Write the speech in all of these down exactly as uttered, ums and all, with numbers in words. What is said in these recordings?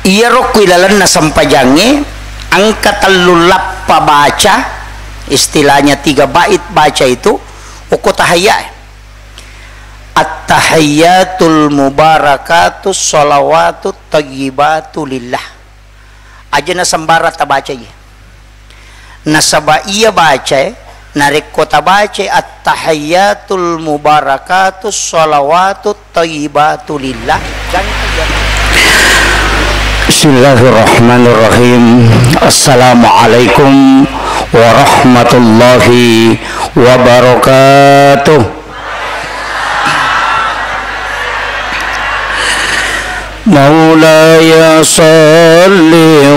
Iyaro ku ilalenna sempajangnge engka tellu lappa baca, istilahnya tiga bait baca itu, okko tahiyya. At-tahiyyatul mubarakatus shalawatut thayyibatu lillah. Aja na sembarang tabaca iya. Nasaba iya bacae, narekko tabacae at-tahiyyatul mubarakatus shalawatut thayyibatu lillah, ganti ya. Bismillahirrahmanirrahim. Assalamualaikum warahmatullahi wabarakatuh. مولاي صل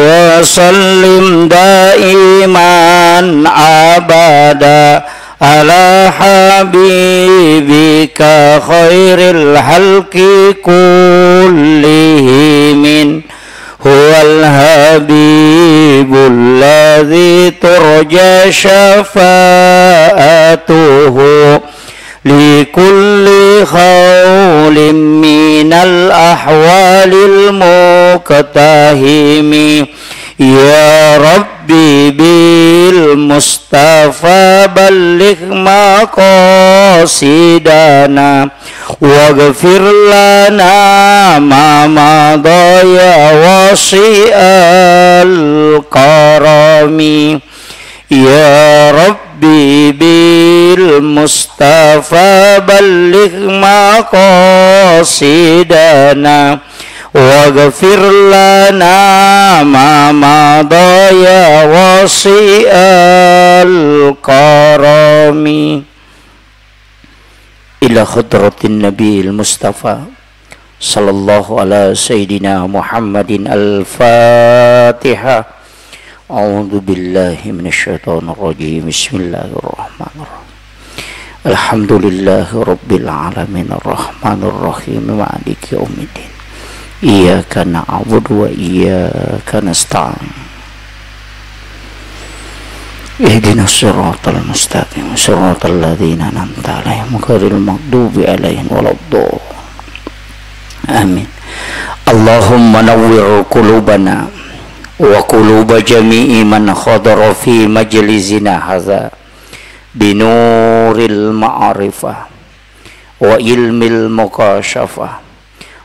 وسلم دائما أبدا على حبيبك خير الخلق كلهم. هو الحبيب الذي ترجى شفاعته لكل هول من الأهوال مقتحم. يا رب بالمصطفى بلغ مقاصدنا واغفر لنا ما مضى يا واسع الكرم. يا رب بالمصطفى بلغ مقاصدنا واغفر لنا ما مضى يا واسع الكرم. إلى حضرة النبي المصطفى صلى الله على سيدنا محمد الفاتحة. أعوذ بالله من الشيطان الرجيم. بسم الله الرحمن الرحيم. الحمد لله رب العالمين الرحمن الرحيم مالك يوم الدين. إياك نعبد وإياك نستعين. اهدنا الصراط المستقيم، صراط الذين أنعمت عليهم، غير المغضوب عليهم ولا الضالين. آمين. اللهم نور قلوبنا وقلوب جميع من حضر في مجلسنا هذا بنور المعرفة وعلم المكاشفة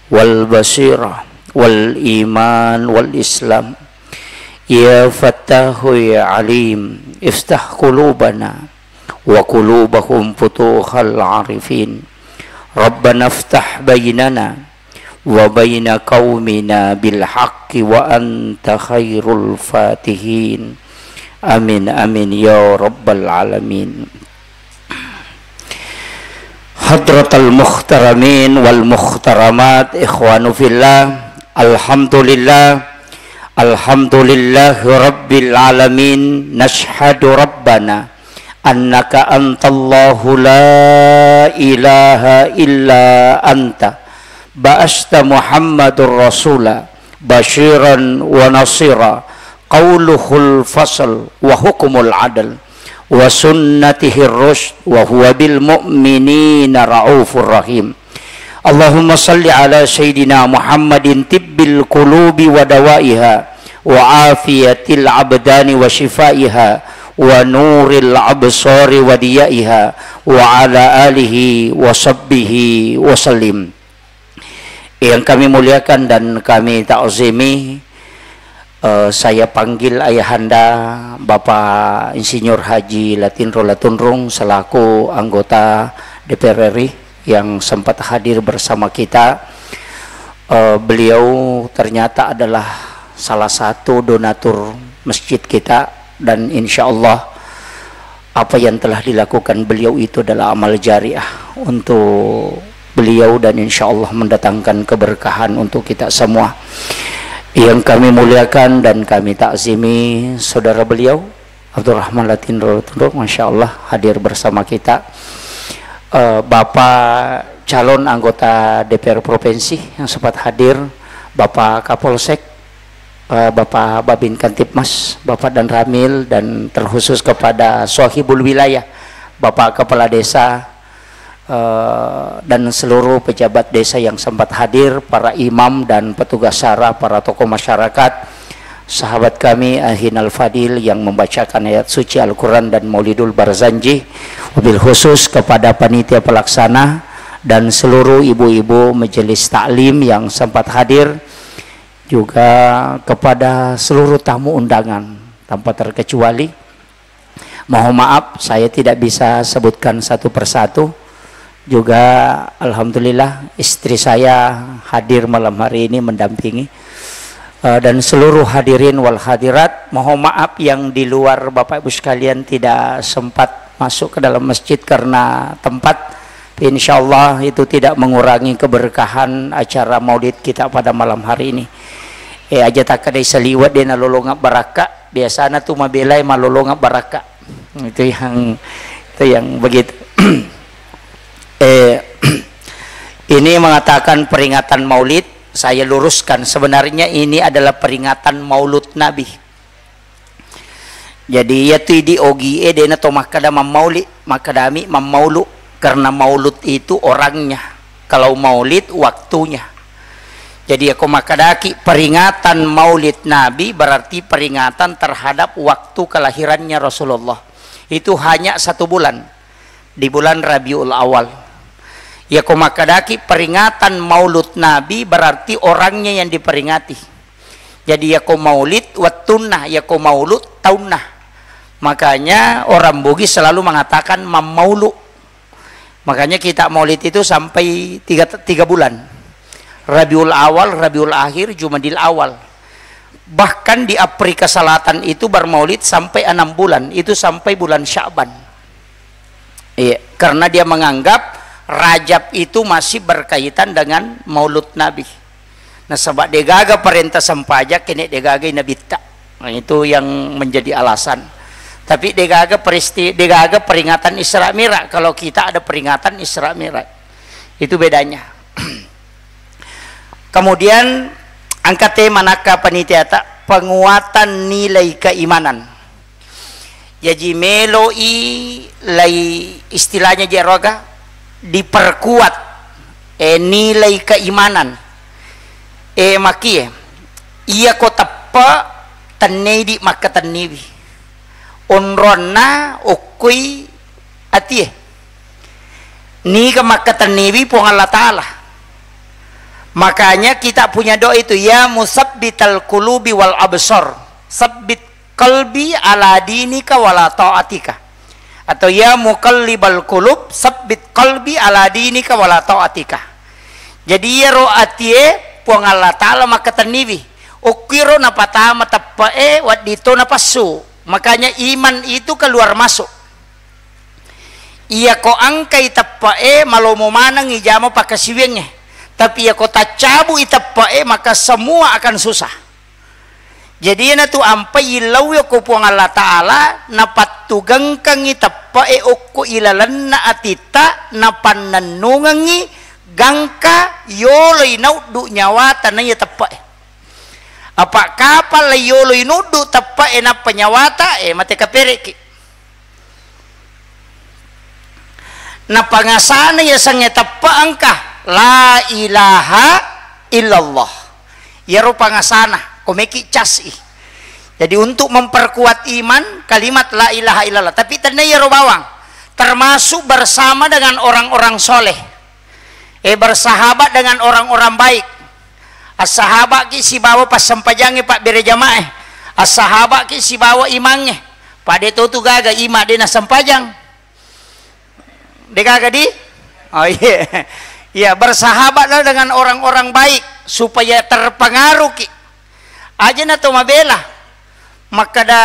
والبصيرة والإيمان والإسلام. يا فتاح يا عليم، افتح قلوبنا وقلوبهم فتوح العارفين. ربنا افتح بيننا وبين قومنا بالحق وأنت خير الفاتحين. آمين، آمين يا رب العالمين. حضرة المحترمين والمحترمات، إخوان في الله، الحمد لله، الحمد لله رب العالمين. نشهد ربنا أنك أنت الله لا إله إلا أنت، بعثت محمد رسولا بشيرا ونصيرا، قوله الفصل وحكمه العدل وسنته الرشد وهو بالمؤمنين رءوف رحيم. اللهم صل على سيدنا محمد طب القلوب ودوائها وعافية الأبدان وشفائها ونور الأبصار وضيائها وعلى آله وصحبه وسلم. Yang kami muliakan dan kami takzimi, eh, saya panggil ayahanda Bapak Insinyur Haji Latinro Latunrung selaku anggota D P R R I yang sempat hadir bersama kita. Eh, beliau ternyata adalah salah satu donatur masjid kita, dan insya Allah apa yang telah dilakukan beliau itu adalah amal jariah untuk beliau dan insya Allah mendatangkan keberkahan untuk kita semua. Yang kami muliakan dan kami takzimi saudara beliau, Abdurrahman Latinro Latunrung, masya Allah, hadir bersama kita. Eh, Bapak calon anggota D P R Provinsi yang sempat hadir, Bapak Kapolsek, eh, Bapak Babin Kantipmas, Bapak Danramil, dan terkhusus kepada Sohibul Wilayah, Bapak Kepala Desa, eh, dan seluruh pejabat desa yang sempat hadir, para imam dan petugas syara, para tokoh masyarakat, sahabat kami Akhinal Fadil yang membacakan ayat suci Al-Quran dan Maulidul Barzanji, wabil khusus kepada panitia pelaksana dan seluruh ibu-ibu majelis taklim yang sempat hadir, juga kepada seluruh tamu undangan tanpa terkecuali. Mohon maaf, saya tidak bisa sebutkan satu persatu. Juga, alhamdulillah, istri saya hadir malam hari ini mendampingi. Eh, dan seluruh hadirin wal hadirat, mohon maaf yang di luar Bapak Ibu sekalian tidak sempat masuk ke dalam masjid karena tempat. Insya Allah itu tidak mengurangi keberkahan acara maulid kita pada malam hari ini. Eh, aja takkedai saliwet de nalolongeng barakka, biasana tu mabelai malolongeng barakka. Itu yang, itu yang begitu. Eh, ini mengatakan peringatan maulid, saya luruskan. Sebenarnya ini adalah peringatan maulud Nabi. Jadi, iyatu idi ogie dena to makkeda mammauli, makkedami mammaulu, karena maulud itu orangnya. Kalau maulid, waktunya. Jadi, yako makkedaki peringatan maulid Nabi, berarti peringatan terhadap waktu kelahirannya Rasulullah. Itu hanya satu bulan, di bulan Rabiul Awal. Yako makkedaki peringatan maulud Nabi, berarti orangnya yang diperingati. Jadi, yako maulid wettunna, yako maulud taunna. Makanya orang Bugis selalu mengatakan mammaulu. Makanya kita maulid itu sampai tiga, tiga bulan. Rabiul Awal, Rabiul Akhir, Jumadil Awal. Bahkan di Afrika Selatan itu bermaulid sampai enam bulan, itu sampai bulan Sya'ban. Iya, karena dia menganggap Rajab itu masih berkaitan dengan maulud Nabi. Nasaba degaga parenta sempajang kene degaga nabitta. Nah, itu yang menjadi alasan. Tapi degaga peristi-, degaga peringatan Isra Mi'raj. Kalau kita ada peringatan Isra Mi'raj. Itu bedanya. Kemudian angka tema nakka panitiata, penguatan nilai keimanan. Jaji meloi lai istilahnya jeroga diperkuat, eh, nilai keimanan. Eh, makie, iya ko teppe tennedi makkatenniwi. Onronna okkoi atie. Niga makkatenniwi Puang Allah Ta'ala. Makanya kita punya doa itu, "Ya musabbital qulubi wal absor, sabbit qalbi ala dinika wala ta'atika." Atau, "Ya muqallibal qulub, sabbit qalbi ala dinika wala ta'atika." Jadi, iyaro atie Puang Allah Ta'ala makkatenniwi. Okkiro napatama teppe'e, wedding to napassu. Makanya iman itu keluar masuk. Iyako engkai teppe'e, malomo manengngi jama pakkasiwiangnge. Tapi iyako taccabu'i teppe'e, maka semua akan susah. Jadi, iyanatu ampai illauwi okko Puang Allah Ta'ala, napattugengkengngi teppe'e okko ilalenna atitta, napannennungengngi gangka yoloi nauddu nyawata naiya teppe'e. Apa kapang la yoloi nuddu teppe'e nappa nyawata, eh, mate kapere'ki. Napangasana yasengnge teppe engka, la ilaha illallah. Iyaro pangasana, komeki cas'i. Jadi, untuk memperkuat iman, kalimat la ilaha illallah. Tapi tenna iyaro bawang, termasuk bersama dengan orang-orang soleh. Eh, bersahabat dengan orang-orang baik. Assahaba'ki sibawa passempajangnge pabbere jama'e. Assahaba'ki sibawa imangnge. Pada to tu gaga ima de nassempajang. De gaga di? Oh, iya. Iya, bersahabatlah dengan orang-orang baik supaya terpengaruhki. Aja na to mabela. Makkeda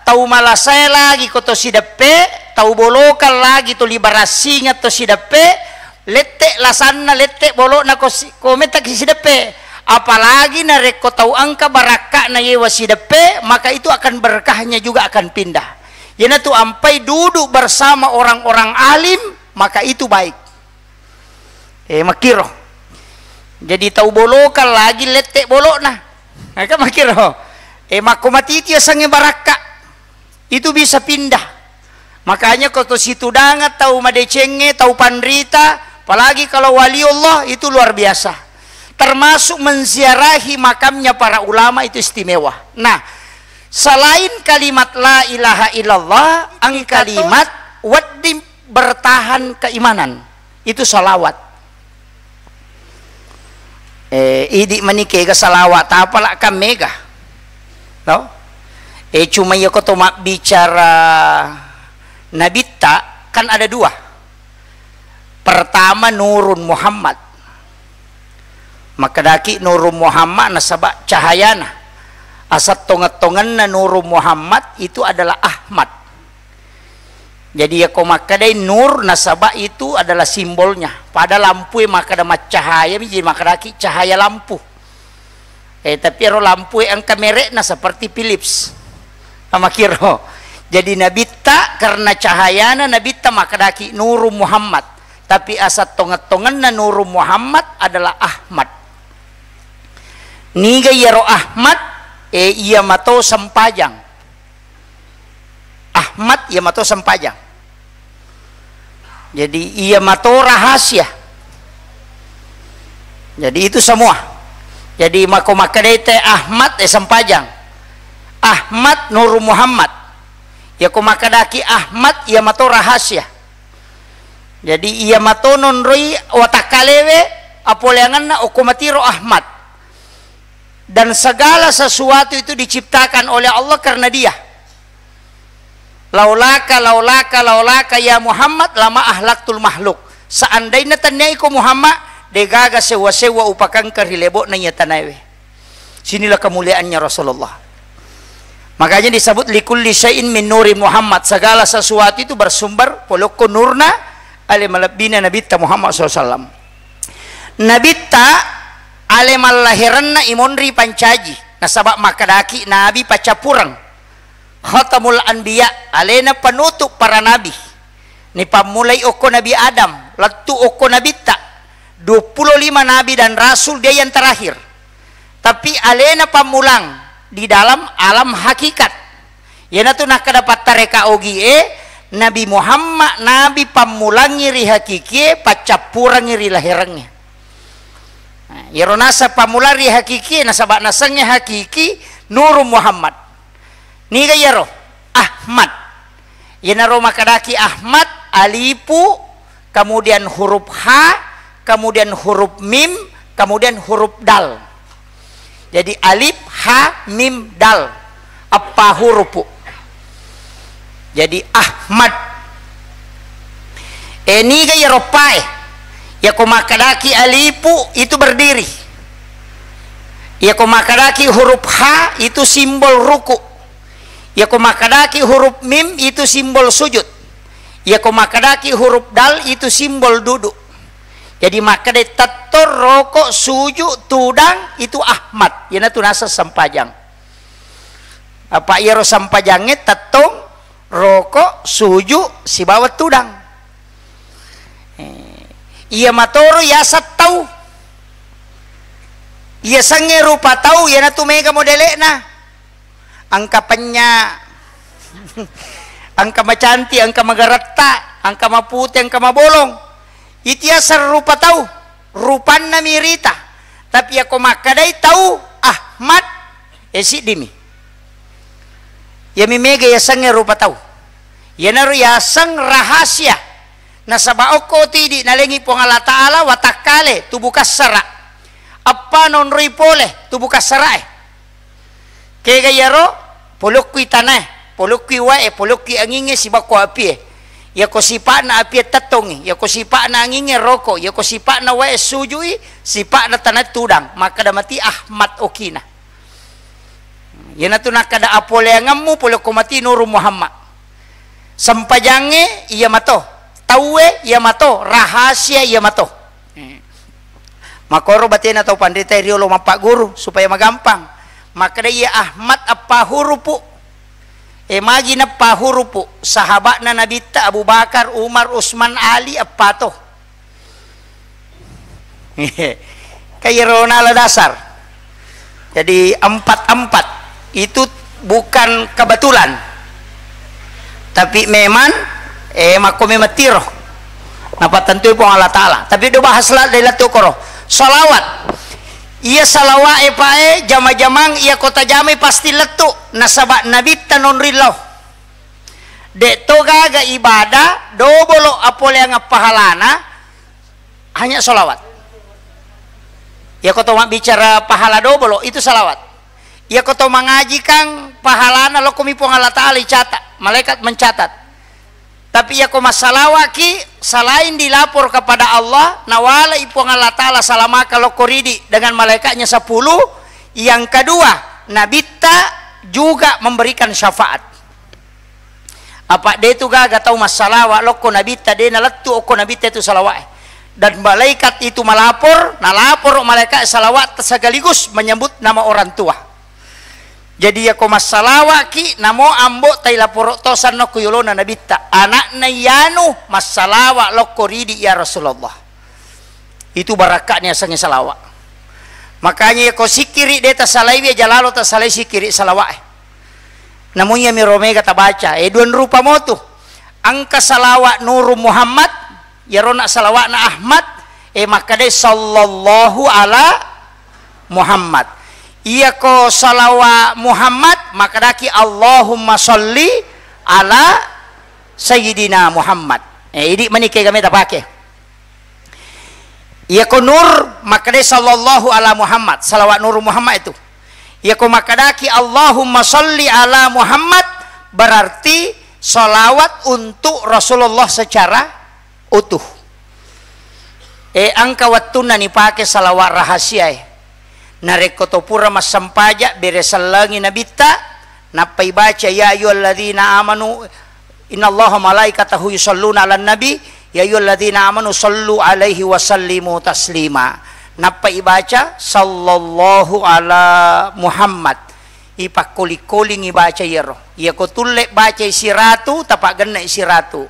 tau malasae lagi ko to sideppe, tau bolokang lagi to libarassingeng to sideppe, lette lasanna, lette bolokna ko si-, ko mettaki sideppe. Apalagi narekko tau engka barakka'na yewa sideppe, maka itu akan berkahnya juga akan pindah. Iyanatu ampai duduk bersama orang-orang alim, maka itu baik. Eh, makkiro. Jadi tau bolokang lagi lette bolokna. Nah, kan makkiro. Eh, makko matiti asengnge barakka. Itu bisa pindah. Makanya ko to situdangeng tau madecengnge, tau panrita, apalagi kalau waliullah, itu luar biasa. Termasuk menziarahi makamnya para ulama itu istimewa. Nah, selain kalimat la ilaha illallah, engka kalimat wedding bertahan keimanan. Itu salawat. Eh, idi mani kega salawat, tapalakkan mega. No? Eh, cuma iya ko to mabbicara nabitta, kan ada dua. Pertama, Nurun Muhammad. Makkedaki Nurun Muhammad nasaba cahayana. Asat tongeng-tongenna Nurun Muhammad itu adalah Ahmad. Jadi, yako makkedai nur, nasaba itu adalah simbolnya. Pada lampue makkeda maccahaya mi, jadi makkedaki cahaya lampu. Eh, tapi ero lampue engka merekna seperti Philips. Amakiro. Jadi, nabitta, karena cahayana nabitta makkedaki Nurun Muhammad. Tapi asat tongeng-tongenna Nurun Muhammad adalah Ahmad. Niga iyaro Ahmad? Eh, iya mato sempajang. Ahmad, iya mato sempajang. Jadi, iya mato rahasia. Jadi, itu semua. Jadi, mako makkedai te Ahmad, eh, sempajang. Ahmad Nurun Muhammad. Yako makkedaki Ahmad, iya mato rahasia. Jadi, iya mato nonroi watakkalewe, apoleangenna okko matiro Ahmad. Dan segala sesuatu itu diciptakan oleh Allah karena Dia. Laulaka, laulaka, laulaka ya Muhammad, lama ahlaktul makhluk. Seandainya tennia iko Muhammad, degaga sewa-sewa upakangka ri lebo'na iya tanaewe. Sinilah kemuliaannya Rasulullah. Makanya disebut likulli syai'in min nuri Muhammad. Segala sesuatu itu bersumber polokko nurna ale malebbina Nabitta Muhammad sallallahu alaihi wasallam. Nabitta ale mallahiranna imonri pancaji. Nasaba makkedaki nabi paccappureng. Khatamul anbiya, alena penutup para nabi. Nipammulai okko Nabi Adam, lettu okko Nabitta. Dua puluh lima nabi dan rasul, dia yang terakhir. Tapi alena pammulang di dalam alam hakikat. Iyanatu nakkeda pattareka ogie, Nabi Muhammad nabi pammulangngi ri hakikie, paccappurengngi ri lahirengnge. Nah, iyaro naseng pammulang ri hakikie, nasaba nasengnge hakiki Nurun Muhammad. Niga iyaro? Ahmad. Iyanaro makkedaki Ahmad, alifu, kemudian huruf ha, kemudian huruf mim, kemudian huruf dal. Jadi alif, ha, mim, dal. Eppa hurupu. Jadi Ahmad. Eh, niga iyaro pae? Yako makkedaki alifu itu berdiri. Yako makkedaki huruf ha itu simbol ruku. Yako makkedaki huruf mim itu simbol sujud. Yako makkedaki huruf dal itu simbol duduk. Jadi makkeda tettong, roko, suju, tudang itu Ahmad. Iyanatu naseng sempajang. Apa iyaro sempajangnge tettong, roko, suju, sibawa tudang. Eh, iya matoro yaseng tau. Iyasengnge rupa tau, iyanatu mega modele'na. Engka penya, engka macanti, engka magaretta, engka mapute, engka mabolong. Itu yaseng rupa tau. Rupanna mirita. Tapi yako makkedai tau Ahmad, eh, siddimi. Iyami mega yasengnge rupa tau. Iyanaro yaseng rahasia. Nasaba okko tu idi nalengi Puang Allah Ta'ala watakkale tubuh kassara. Eppa nonroi pole tubuh kassarae. Kega iyaro, polokkui tanae, polokkui wae, polokkui angingnge, sibakko apie. Yako sipa'na apie tettongngi, yako sipa'na angingnge roko, yako sipa'na wae sujui, sipa'na tanae tudang, makkeda mati Ahmad okina. Iyanatu nakkeda apoleangemmu polokko mati Nurun Muhammad. Sempajangnge iya mato, tauwe iya mato, rahasia iya mato. Eh. Makoro batena tau panrita riolo mappagguru supaya magampang. Makkeda iya Ahmad eppa hurupu. Eh, magi neppa hurupu? Sahaba'na Nabitta Abu Bakar, Umar, Usman, Ali eppa to. Kan iyaro nala dasar. Jadi empat empat itu bukan kebetulan. Tapi memang Eh, makko memang tiro. Napattentui Puang Allah Ta'ala. Tapi do bahas la-, dai lettu koro. Salawat. Iya salawat e, Pak, e, jama-jamang iya kota jamai pasti lettu. Nasaba nabitta nonri lao. Dek to gaga ibadah, dobolo apoleang pahalana, hanya salawat. Iya ko to mabbicara pahala dobolo, itu salawat. Iya ko to mangaji kang pahalana lokkomi Puang Allah Ta'ala icatat, malaikat mencatat. Tapi iya ko massalawaki, selain dilapor kepada Allah, nawalai Puang Allah Ta'ala salamaka lokko ridi dengan malaikatnya sepuluh. Yang kedua, nabitta juga memberikan syafaat. Apa de tu gaga tau massalawa lokko nabitta, de nalettu okko nabitta itu salawat e. Dan malaikat itu melapor, nalapor malaikat salawat sekaligus menyebut nama orang tua. Jadi yako massalawaki namo ambo tai laporo to sanno ku yolona nabitta, anakna yanu massalawa lokko ridi ya Rasulullah. Itu barakatnya asengnge salawat. Makanya yako sikiri de tasalaiwi, aja lalo tasalai sikiri salawat e. Namun iya miro mega tabaca, eh, duan rupa motu. Engka salawat Nuru Muhammad, yarona salawatna Ahmad, eh, makkadai sallallahu ala Muhammad. Iyako salawat Muhammad, makkadaki Allahumma salli ala Sayyidina Muhammad. Eh, idi mani kega meta pake. Iyako Nur, makkadai sallallahu ala Muhammad, salawat Nur Muhammad itu. Iyako makkadaki Allahumma salli ala Muhammad, berarti salawat untuk Rasulullah secara utuh. Eh, engka wettunna nipake salawat rahasia e. Narekko to pura massempaja, bere sellengi nabitta, nappa ibaca, "Ya ayyuhalladzina amanu, innallaha malaikatahu yusalluna 'alan nabi, ya ayyuhalladzina amanu sallu 'alaihi wa sallimu taslima." Nappa ibaca, "Sallallahu ala Muhammad." Ipakkoli-kolingi baca iyaro. Iyako tulle bacai siratu, tapaggenna siratu.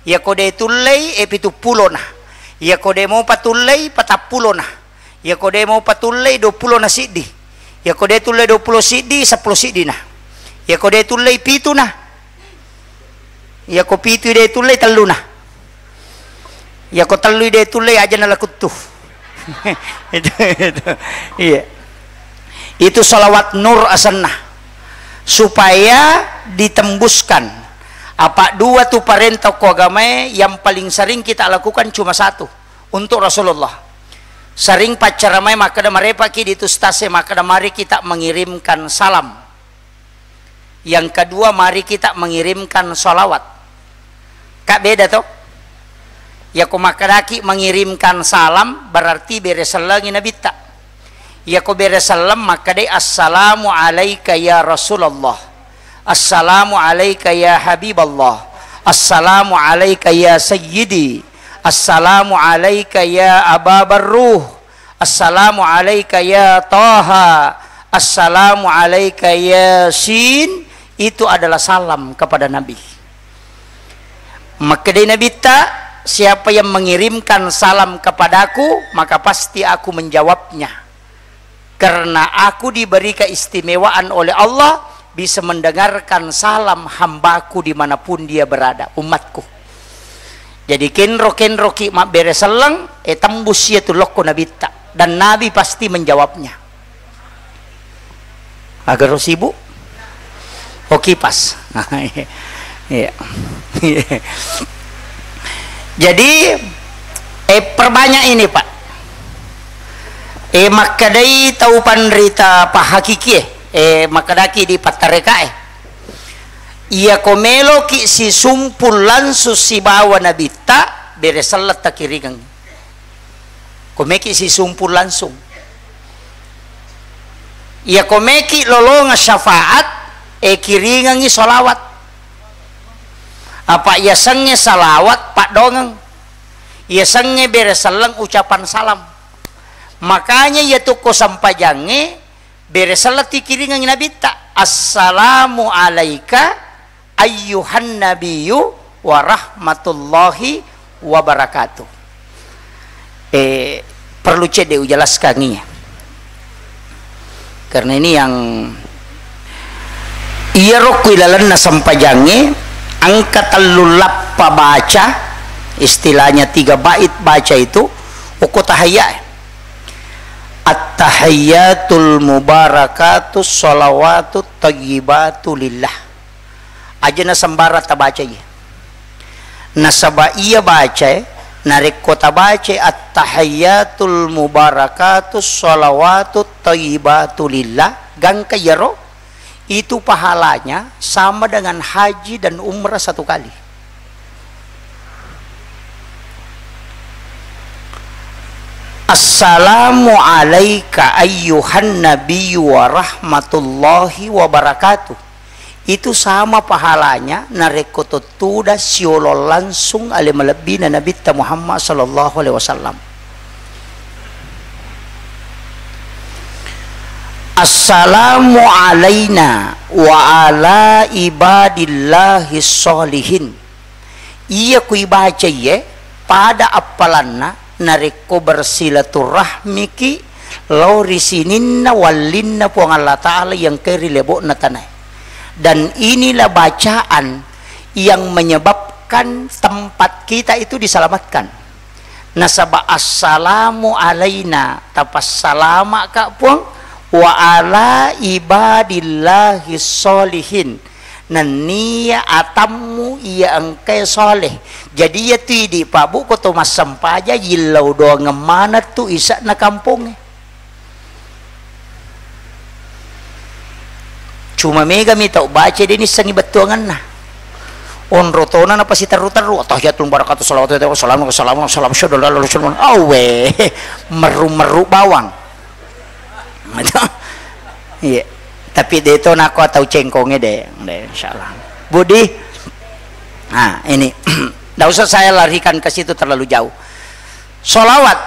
Iyako de tullei, e, pituppulona. Iyako de mopa tullei, patappulona. Iyako de mopa tullei, duappulo na siddi. Iyako de tullei duappulo siddi, seppulo siddina. Iyako de tullei pituna. Iyako pitui de tullei, telluna. Iyako tellui de tullei, aja nalakuttu. Itu, itu. Iya. Itu salawat nur asenna. Supaya ditembuskan. Apa dua tu parenta ko agamae yang paling sering kita lakukan cuma satu. Untuk Rasulullah. Sering paccaramai makkeda, marepaki di tu stase makkeda, mari kita mengirimkan salam. Yang kedua, mari kita mengirimkan salawat. Kak, beda to? Yako makkedaki mengirimkan salam, berarti bere sellengi nabitta. Yako bere selleng makkedai, "Assalamu alaika ya Rasulullah. Assalamu alaika ya Habiballah. Assalamu alaika ya Sayyidi. Assalamu alaika ya Aba Barruh. Assalamu alaika ya Taha. Assalamu alaika ya Sin." Itu adalah salam kepada Nabi. Makkedai nabitta, "Siapa yang mengirimkan salam kepadaku, maka pasti aku menjawabnya. Karena aku diberi keistimewaan oleh Allah, bisa mendengarkan salam hambaku dimanapun dia berada, umatku." Jadi kenro-kenroki mabbere selleng, e, tembus iya tu lokko nabitta. Dan Nabi pasti menjawabnya. Agaro sibuk? Oh, kipas. Iya. Jadi, eh, perbanyak ini, Pak. Eh, makkedai tau panrita pahakiki, eh, eh, makkedaki di pattareka, eh. Iya ko meloki sisumpul langsung sibawa nabitta, bere selleng takiringeng. Ko meki sisumpul langsung. Iya ko meki lolongeng syafaat, e kiringengi sholawat. Apa yasengnge salawat paddongeng. Yasengnge bere selleng ucapan salam. Makanya iya tu ko sempajangnge bere selleng tikiringengi nabitta. Assalamu alaika ayyuhan nabiyyu wa rahmatullahi wa barakatuh. Eh, perlu cedde ujelaskan iya. Karena ini yang iyaro ku ilalenna sempajangnge engka tellu lap-, pabaca, istilahnya tiga bait baca itu, okko tahiyya. At-tahiyyatul mubarakatus shalawatut thayyibatu lillah. Aja na sembarang tabaca iya. Nasaba iya bacae, narekko tabaca at-tahiyyatul mubarakatus shalawatut thayyibatu lillah, gangka iyaro, itu pahalanya sama dengan haji dan umrah satu kali. Assalamu alaika ayyuhan nabiyyu wa rahmatullahi wa barakatuh. Itu sama pahalanya narekko tottuda siolo langsung ale malebbina Nabitta Muhammad sallallahu alaihi wasallam. Assalamu alaina wa ala ibadillahis sholihin. Iya ku ibaca iye, pada appalanna narekko bersilaturahmiki lao ri sininna wallinna Puang Allah Ta'ala yang ke ri lebo'na tanae. Dan inilah bacaan yang menyebabkan tempat kita itu diselamatkan. Nasaba assalamu alaina, tapassalama'ka Puang, wa ala ibadillahis sholihin, nenniya atammu iya engkae soleh. Jadi iya tu idi Pak Bu ko to massempajang yillau doangeng maneng tu isa'na kampongnge. Cuma mega mi tau baca de nissengi bettuangenna. Onro tona napasiterru-terru, "Attahiyatul mubarakatuh, salawatu, salamu, salamu, salamu, syahadu la ilaha illallah, syahadu anna," awe, merru-merru bawang. Iya. Tapi de to nako tau cengkonge de, de, insyaallah. Budi, nah ini, ndak usah saya larikan ke situ terlalu jauh. Salawat.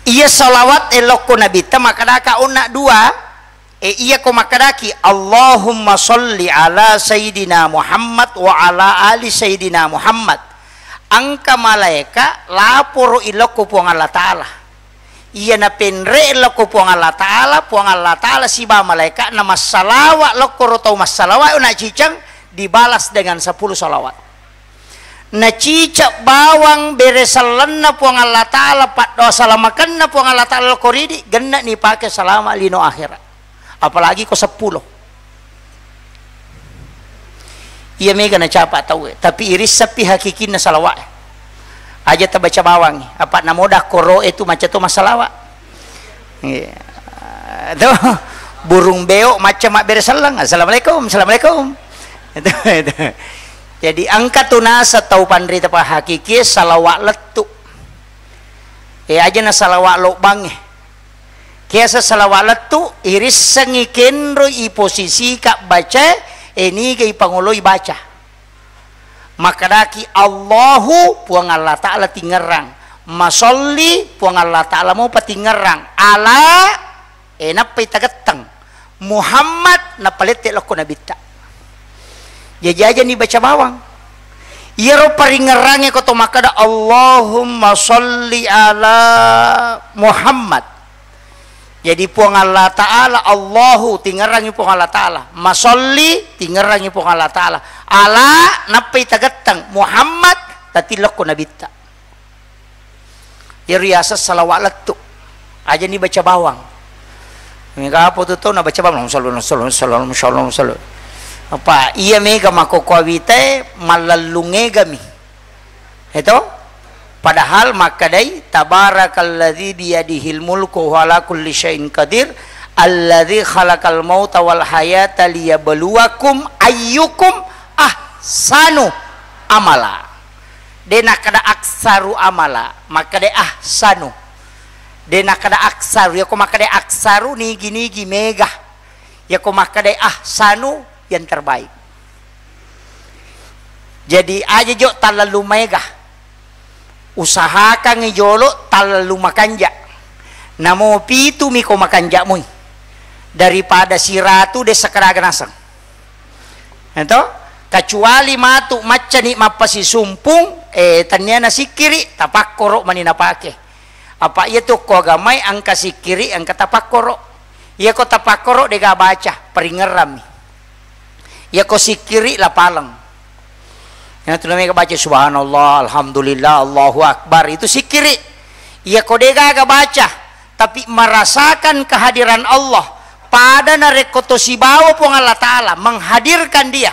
Iya salawat elokko Nabitta makkadaka onna dua. E, iya ko makkedaki, "Allahumma sholli ala Sayyidina Muhammad wa ala ali Sayyidina Muhammad." Engka malaeka laporo ilokko Puang Allah Ta'ala. Iya napenre lokko Puang Allah Ta'ala, Puang Allah Ta'ala siba malaeka na massalawa lokko ro tau massalawa na ciceng dibalas dengan sepuluh salawat. Nacicek bawang bere sellenna Puang Allah Ta'ala, paddoa salamakenna Puang Allah Ta'ala ko ridi, genne'ni pake salama lino akhirat. Apalagi ko seppulo. Iya mega nacapa tauwe, tapi irissappi hakikinna salawa'e. Aja tabaca bawangi, apa namoda koro'e tu macca to massalawa. Iya. Tuh, burung beo macca mabbere selleng, "Assalamualaikum, assalamualaikum." Itu, itu. Jadi engka tu naseng tau panrita pahakikie salawa lettu. E, aja na salawa lobbangnge. Kiaseng salawa lettu, irissengngi kenroi iposisika bacae, e, niga ipangoloi baca. Makkedaki, "Allahu, Puang Allah Ta'ala tingerrang. Masolli, Puang Allah Ta'ala mopa tingerrang. Ala," e, nappai tagetteng. "Muhammad," nappa lette lokko nabitta. Jaji ajani baca bawang. Iyaro paringerrangnge ko to makkeda, "Allahumma sholli ala Muhammad." Jadi Puang Allah Ta'ala, Allahu, tingerrangi Puang Allah Ta'ala. Masolli, tingerrangi Puang Allah Ta'ala. Ala, nappai tagetteng. Muhammad, tatillokko nabitta. Iyaro riaseng salawa lettu. Ajani baca bawang. Mega apa tu tau nabaca bawang, "Allahumma sholli, Allahumma sholli, Allahumma sholli, Allahumma sholli." Apa iya mega makkokko awitae mallellung egami. Eto? Padahal makkedai, "Tabarakalladzi biyadihil mulku wa huwa ala kulli syai'in qadir, alladzi khalaqal mauta wal hayata liyabluwakum ayyukum ahsanu amala." De nakkeda aksaru amala, makkeda ahsanu. De nakkeda aksaru, yako makkeda aksaru nigi-nigi mega. Yako makkeda ahsanu yang terbaik. Jadi aja jo tallallu maega. Usahakangngi jolo tallallu makanja. Namo pitu miko makanja mui. Daripada siratu de sakaraga naseng. Ento, kecuali matu maccani mappasisumpung, eh, tenniana sikkiri, tapakkoro mani napake. Apa iya tu ko agamai engka sikkiri, engka tapakkoro. Iya ko tapakkoro dega baca, paringerrami. Iya ko sikkiri lapaleng. Iyanatu namega baca subhanallah, alhamdulillah, Allahu akbar, itu sikkiri. Iyako de gaga baca, tapi merasakan kehadiran Allah, pada narekko to sibawa Puang Allah Ta'ala, menghadirkan dia,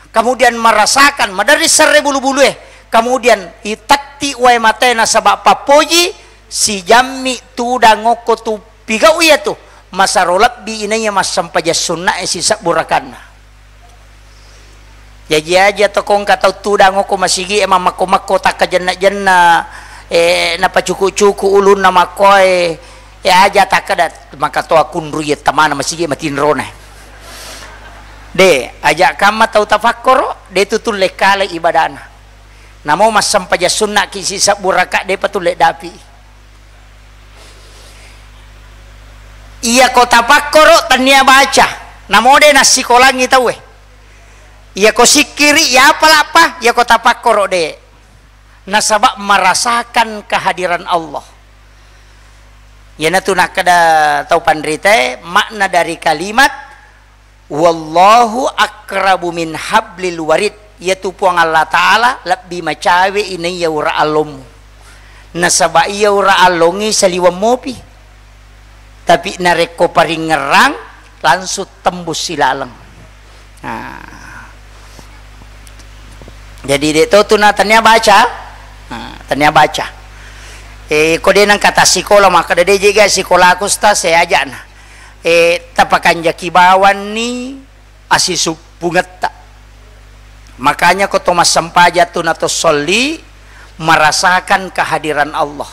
kemudian merasakan, maderri serre bulu-bulue, kemudian itatti wae matae nasaba pappoji, sijammi tudang okko tu pigau iyatu, masaro lebbi inaiya massempajang sunnae sisebbu rakanna. Jaji aja to ko engka tau tudang okko masigi e mammakko-makko takkajenna-jenna, e, napacuku-cuku ulunna makkoe, e, aja takkeda maka to akunru iya tamana masigi matinrona. De, aja kamma tau tafakkoro, de tu tulle kale ibadana. Namo massempajang sunnaki sisebbu raka, depa tulle dapi. Iyako tapakkoro tennia baca, namo de nassikolangi tauwe. Iyako sikkiri, iyapa lappa, iyako tapakkoro de. Nasaba merasakan kehadiran Allah. Iyanatu nakkeda tau panritae, makna dari kalimat, "Wallahu akrabu min hablil warid." Iyatu Puang Allah Ta'ala lebbi macawe inaiya ura allommu. Nasaba iya ura allongngi saliweng mopi. Tapi narekko paringngerang, langsung tembus silaleng. Nah. Jadi de to tuna tania baca. Nah, tania baca. E, ko de nengka tassikola, makkeda de jega sikolaku, Ustaz, saya ajana. E, tapakanjaki bawanni asisuppungetta. Makanya ko to massempajang tu na to solli merasakan kehadiran Allah.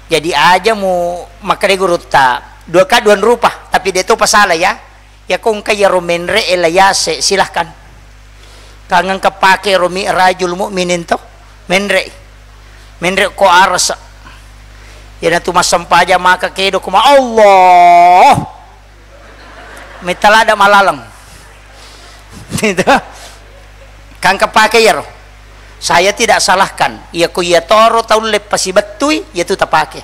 Jadi aja mu makkeda gurutta, dua ka dua rupa, tapi de to pasala ya. Ya ko engka iyaro menre e la yase, silahkan. Kangeng kepake ro Mi'rajul Mukminin to, menre. Menre ko arasa. Iyanatu massempajang maka kedo kuma Allah. Metta lada malaleng. Itu. Kangka pake iyaro. Saya tidak salahkan. Iya ko iya toro taulle pasibettui, iya tu tapake.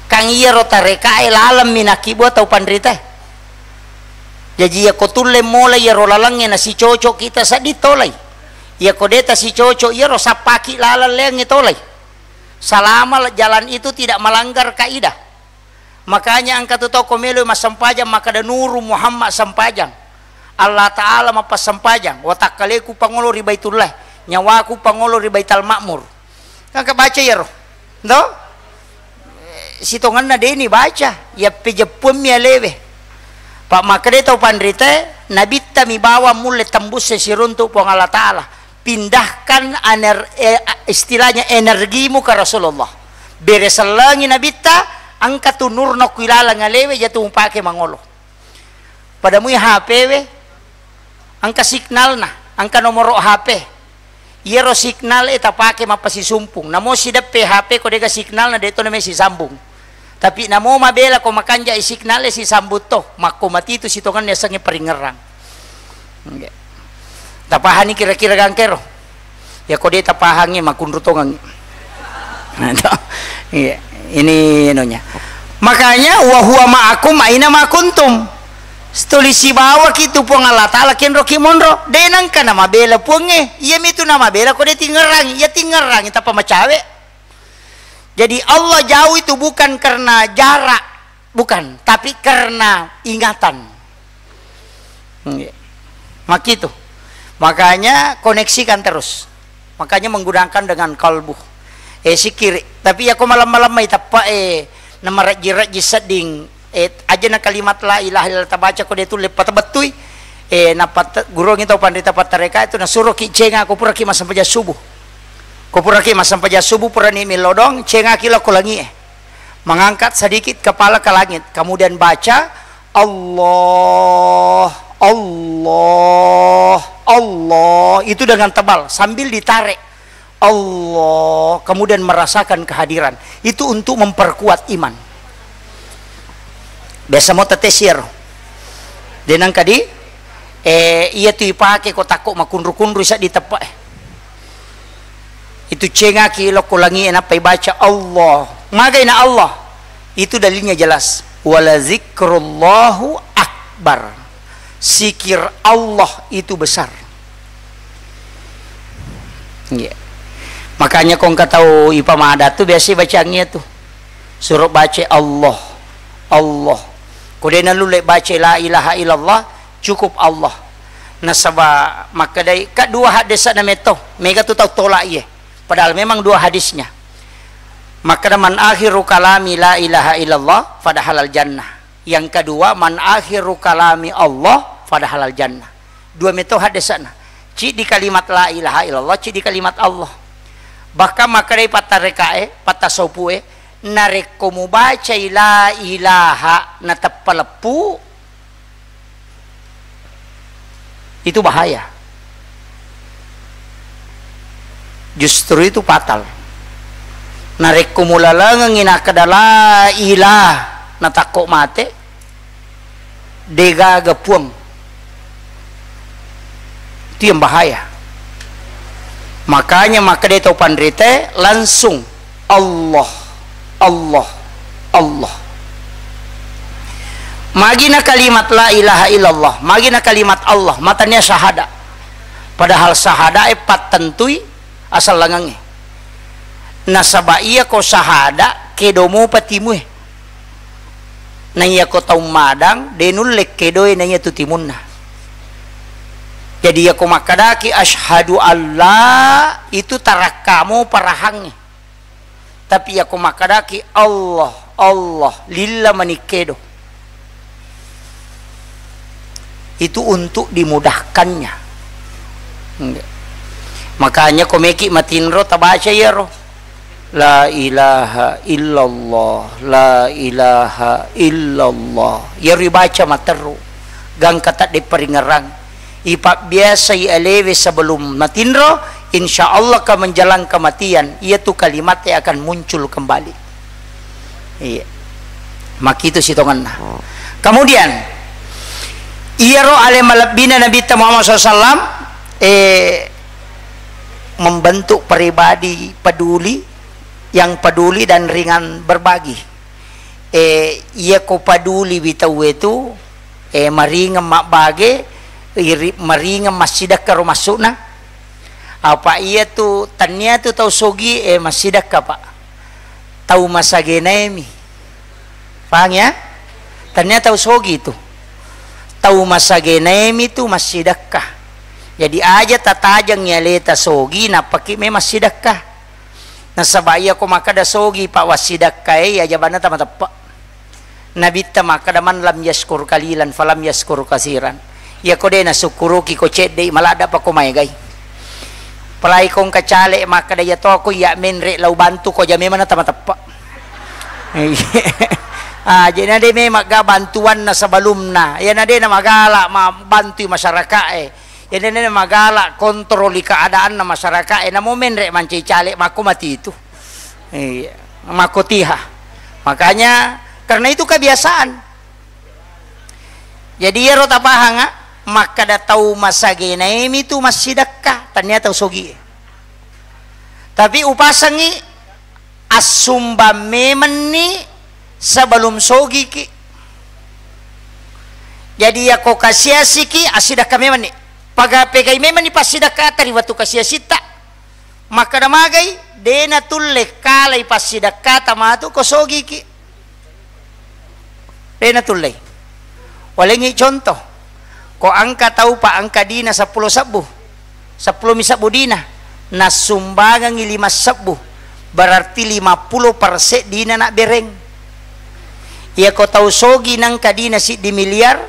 Kang iyaro tarekae laleng minakibua tau panritae. Jaji iya ko tulle mola iyaro lalengnge nasicoco kita seddi tolai. Iya ko deta sicoco iyaro sappaki laleng leangnge tolai. Selama jalan itu tidak melanggar kaidah. Makanya engka tu tau ko melo massempajang makkeda, "Nuru Muhammad sempajang. Allah Ta'ala mappassempajang. Watakkaleku pangolo ri Baitullah. Nyawaku pangolo ri Baital Ma'mur." Engka baca iyaro. Ndo? Sitongenna deni baca. Iya pejeppuammi alewe. Pak makkeda tau panrite, nabitta mi bawang mulle tembusse siruntu Puang Allah Ta'ala. Pindahkan ener-, eh, istilahnya energimu ke Rasulullah. Bere sellengi nabitta, engka tu nurna ku ilaleng alewe jatu mupake mangolo. Pada mui H P we, engka signalna, engka nomoro H P. Iyaro signal e tapake mappasisumpung. Namo sideppe H P ko dega signalna, de to name sisambung. Tapi namo mabela ko makanja i signal e sisambung to, makko matitu sitongenna yasengnge paringngerang. Nggih. Tapahani kira-kira gangkero? Ya ko de tapahangi makunru tongengi. Nah, to. Iya, ini anunya. Makanya wa huwa ma'akum aina ma kuntum. Tuli sibawaki tu Puang Allah Ta'ala kenroki monro. De nengka namabela Puangnge. Iya mitu namabela ko de tingerangi. Iya tingerangi tappa macawe. Jadi Allah jauh itu bukan karena jarak, bukan, tapi karena ingatan. Nggih. Makitu. Makanya koneksikan terus. Makanya menggunakan dengan kalbu. Eh, sikiri. Tapi ya ko malam-malam mai teppa, eh, namarejji-rejji sedding, eh, aja na kalimat la ilaha illallah tabaca ko de tulle patebettui. Eh, nappa te-, gurongi tau panrita pattareka itu nasuroki cenga ko puraki massempajang subuh. Ko puraki massempajang subuh, purani millodong, cengaki lao ko langi e. Mengangkat sedikit kepala ke langit, kemudian baca, "Allah, Allah, Allah." Itu dengan tebal, sambil ditarik. Allah, kemudian merasakan kehadiran. Itu untuk memperkuat iman. Biasa mo tetes iyaro. De nengka di, eh, iya tu ipake ko takko makunru-kunru isa diteppa, eh. Itu cengaki lao ko langi e nappa ibaca Allah. Magai na Allah? Itu dalilnya jelas. Wala zikrullahu akbar. Zikir Allah itu besar. Iya. Makanya ko engka tau ipamada tu biasa bacangngi tu. Suruh baca Allah, Allah. Ko de nalulle baca la ilaha illallah, cukup Allah. Nasaba makkedai, ka dua haddesana metto, mega tu tau tola iye. Padahal memang dua hadisnya. Makkeda, "Man akhiru kalami la ilaha illallah, fadahalal jannah." Yang kedua, "Man akhiru kalami Allah, fadahalal jannah." Dua metto haddesana. Ciddi kalimat la ilaha illallah, ciddi kalimat Allah. Bahkan makkedai pattarekae, pattasopu'e, narekko mubacai la ilaha nateppa leppu, itu bahaya. Justru itu fatal. Narekko mulalengengngi nakkeda la ilah natakko mate, degaga puang. Itu yang bahaya. Makanya makkeda tau panrite langsung Allah, Allah, Allah. Magina kalimat la ilaha illallah, magina kalimat Allah, matania syahada. Padahal syahada e pattentui asallangengnge. Nasaba iya ko syahada kedo mopa timue. Na iya ko tau madang de nulle kedoe na iya tu timunna. Jadi iya ko makkadaki asyhadu alla itu tarakka mopa rahangnge. Tapi iya ko makkadaki Allah, Allah, lilla mani kedo. Itu untuk dimudahkannya. Makanya ko meki matinro tabaca iyaro. La ilaha illallah, la ilaha illallah. Iyaro ibaca materru. Gangka tadde paringerang. Ipabbiasai alewe sebelum matinro, insya Allah ka menjelang kematian, iyatu kalimat akan muncul kembali. Iya. Makitu sitongenna. Kemudian, iyaro ale malebbina Nabitta Muhammad sallallahu alaihi wasallam, eh, membentuk pribadi peduli, yang peduli dan ringan berbagi. Eh, iya ko peduli wi tauwe tu, eh, maringeng mabbage, iri-, maringeng massidekka ro massuna. Apa iya tu, tania tu tau sogi, eh, massidekka, Pak. Tau masagenaemi. Paham ya? Tania tau sogi tu. Tau masagenaemi tu massidekka. Jadi aja tatajeng aleta sogi, nappaki me massidekka. Nasaba iya ko makkeda sogi, Pak, wassidekkae, iya jabanna tamateppe. Nabitta makkeda, "Man lam yaskur qalilan falam yaskur kasiran." Iya ko de nasukkuruki ko cedde, maladda pa ko maegai. Palai ko engka caleg makkeda, "Iya to ko iya menre lao bantu ko aja memang na tamateppe." Ah, jadi na de memang ga bantuanna sebelumna. Iya na de na magala ma-, bantui masyarakae. Jadi na de na magala kontroli keadaanna masyarakae. Namo menre mancai caleg makko mati itu. Iya, makkotiha. Makanya, karena itu kebiasaan. Jadi, iyaro tapahanga, makkeda tau masagenaemi tu massidekka, tania tau sogi. Tapi upasengi assumbang memenni sebelum sogiki. Jadi, yako kasiasiki, assidekka memenni. Paga-, pegai memenni passidekka tari wettu kasiasitta. Makkeda magai, de natulle kalai passidekkata matu ko sogiki. De natullei. Walengngi contoh. Ko engka tau pa engka dina seppulo sebbu. Seppulo mi sebbu dina. Nassumbangengngi lima sebbu. Berarti lima puluh persen dina nabbereng. Iya ko tau sogi nengka dina siddi miliar,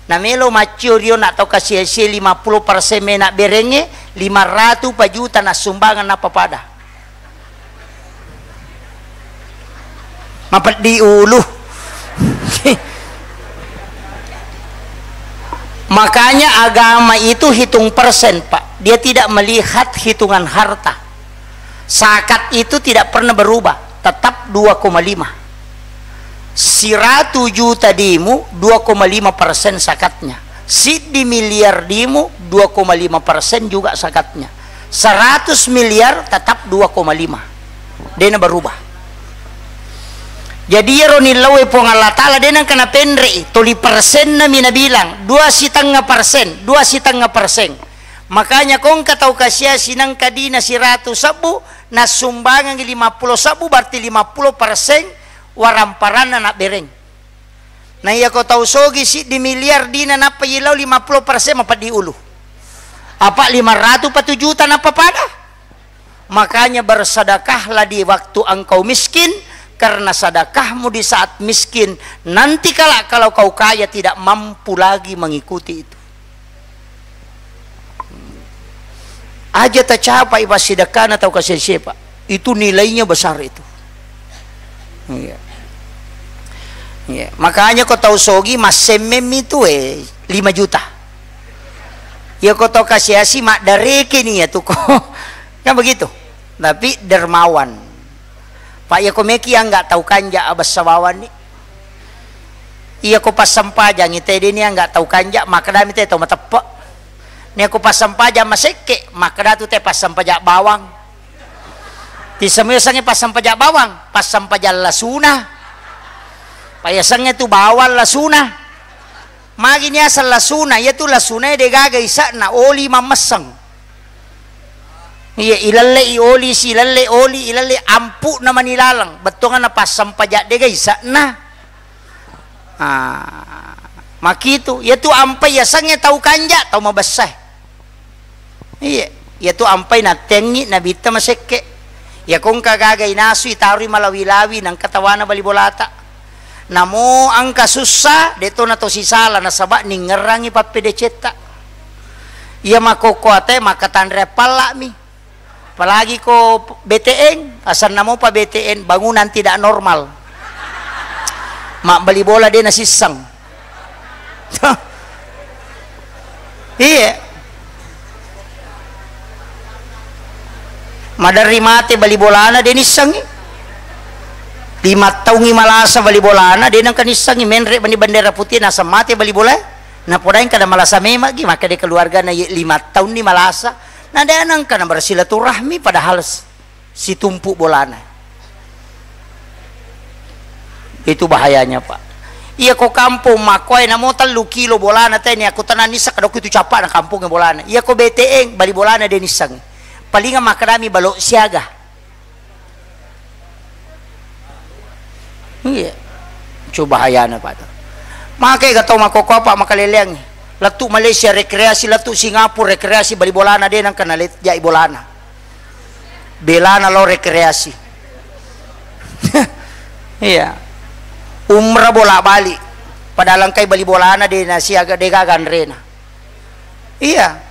namelo maccio rio na tau kasiasie lima puluh persen mena berengnge, lima ratu pa juta nassumbangeng nappa pada. Mapeddi ulu. Makanya agama itu hitung persen, Pak. Dia tidak melihat hitungan harta. Zakat itu tidak pernah berubah, tetap dua koma lima. Siratu juta dimu, dua koma lima persen zakatnya. Siddi miliar dimu, dua koma lima persen juga zakatnya. Seratus miliar tetap dua koma lima. Dena berubah. Jadi iyaro nillaue Puang Allah Ta'ala de nengka napenre'i, toli persenna mi nabilang, dua sitengnga persen, dua sitengnga persen. Makanya ko engka tau kasiasi nengka dina siratu sebbu, nassumbangengngi lima puluh sebbu, berarti lima puluh persen waramparanna nabbereng. Na iyako tau sogi siddi miliar dina nappa yilau lima puluh persen mapeddi ulu. Apa lima ratu patu juta nappa pada? Makanya bersedekahlah di waktu engkau miskin, karena sedekahmu di saat miskin, nanti kala kalau kau kaya tidak mampu lagi mengikuti itu. Aja tacapai passidekkana tau kasiasi, Pak. Itu nilainya besar itu. Iya. Iya. Makanya ko tau sogi massemmemmi tu, eh, lima juta. Iya ko tau kasiasi maddareke ni ya tu ko. Kan begitu. Tapi dermawan. Pak, iya ko meki angga tau kanja abessa bawanni. Iya ko passempajangi te deni angga tau kanja, makkedami te tau mateppe. Nia ko passempajang masekke, makkeda tu te passempajang bawang. Tissemmi yasengnge passempajang bawang, passempajang lasuna. Payasengnge tu bawang lasuna. Magi niaseng lasuna, iyatu lasunae degaga ise'na, oli mammesseng. Iya, ilelle'i oli, silelle oli, ilelle ampu'na mani laleng, bettuanganna passempajang dega ise'na. Ah, makitu, iyatu ampai yasengnge tau kanja, tau mabessae. Iya, iyatu ampai nattengngi nabitta masekke. Iyako engka gaga inasu itaroi malawi-lawi nengka tawana bali bolata. Namo engka sussa, de'to nato sisala nasaba ningngerangngi pappedecetta. Iya makkokkoe ate makkatanre palla'mi. Apalagi ko B T N, asanna mopa B T N, bangunan tidak normal. Mabbali bola de nasisseng. Iya. Maderri mate bali bolana de nissengi. Lima taungi malasa bali bolana de nengka nissengi, menre mani bendera putih naseng mate bali bola. Napodaeng kada malasa memang gi, maka de keluargana ye lima taunni malasa. Na de nengka na bersilaturahmi padahal s-, situmpu bolana. Itu bahayanya, Pak. Iya ko kampung makkoe namo tellu kilo bolana teni aku tenang nisseng kada ku itu cappa na kampung bolana. Iya ko B T N bali bolana de nisseng. Palinga makkedami balo siaga. Iya. Coba hayana, Pak. Makai ga tau makkokkoe, Pak, makaleleangngi. Lettu Malaysia rekreasi, lettu Singapura rekreasi, bali bolana de nengka nalet jai bolana. Belana lo rekreasi. Iya. Umrah bola bali. Padahal engkai bali bolana de nasiaga, de gaga anrena. Iya.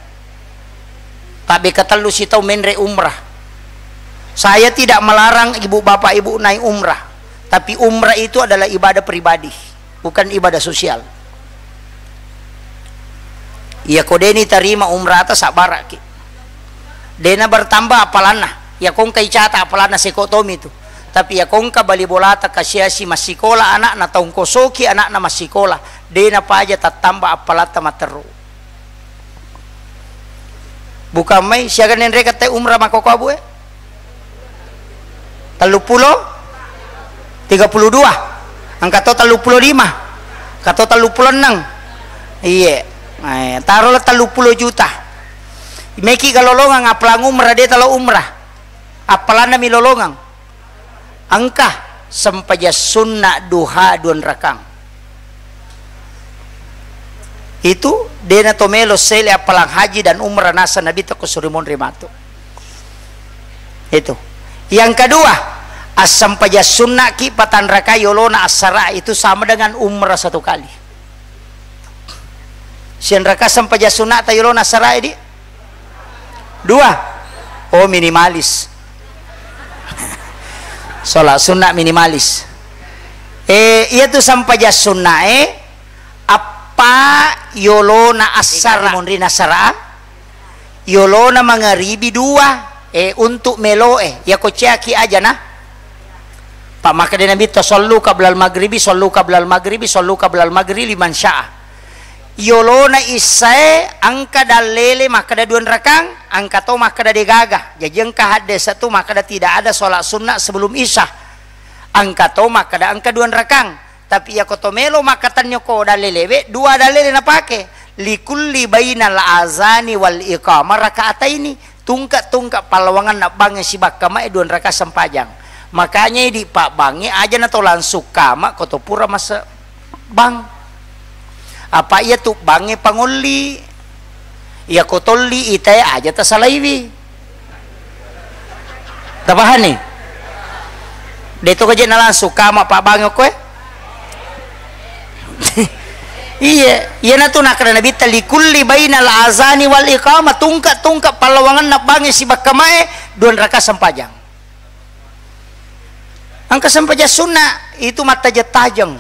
Tabbe katellu sitau menre umrah. Saya tidak melarang ibu bapak ibu naik umrah, tapi umrah itu adalah ibadah pribadi, bukan ibadah sosial. Iya ko deni tarima umrata sabbaraki. Dena bertambah apalanna. Iya ko engka icata apalanna seko tomi tu. Tapi iya ko engka bali bolata kasiasi massikola anakna, taungkosoki anakna massikola, dena paja tattamba apalatta matteru. Bukan mai siaga nenre kette umrah makkokkoe, Bu, eh? Telluppulo? Tiga puluh dua? Engka to telluppulo lima? Engka to telluppulo enneng? Iye. Eh, taro le telluppulo juta. Meki ga lolongang appalang umrah, de talo umrah. Appalanna mi lolongang. Engka sempajang sunna duha dua rakang. Itu dena to melo sele appalang haji dan umrah nasa Nabi teko suri monri matu. Itu. Yang kedua, assempajang sunna ki patanrakai yolona assara itu sama dengan umrah satu kali. Sianraka sempajang sunna ta yolona assara di? Dua. Oh, minimalis. Sholat sunnah minimalis. Eh, iya tu sampajang sunnah, eh, appa yolona assara monri nasara, yolona mangaribi dua, eh, untuk melo, eh, ya ko ceaki aja nah. Pak makkeda Nabi to, "Sallu qablal maghribi, sallu qablal maghribi, sallu qablal maghribi liman syaa." Yolona issae engka dallele makkeda dua rakang, engka to makkeda degaga. Jaji engka hadde satu makkeda tidak ada sholat sunnah sebelum isya. Engka to makkeda engka dua rakang, tapi iyako to melo makkatenni ko dallelewe, dua dallele napake. Likulli bainal azani wal iqamah rakaataini, tungke-tungke pallawangenna bangnge sibakka mae dua rakaat sempajang. Makanya idi pabbangnge aja na to langsung kama ko to pura mase bang. Apa iya tu bangnge pangolli. Iyako tolli itae aja tasalaiwi. Tapahanni? De to gaje na langsung kama pabbangnge okkoe. Iya, iyanatu nakkeda Nabitta, "Likulli bainal azani wal iqamah," tungke-tungke pallawangenna bangnge sibakka mae dua rakaat sempajang. Engka sempajang sunna itu mattajeng-tajeng.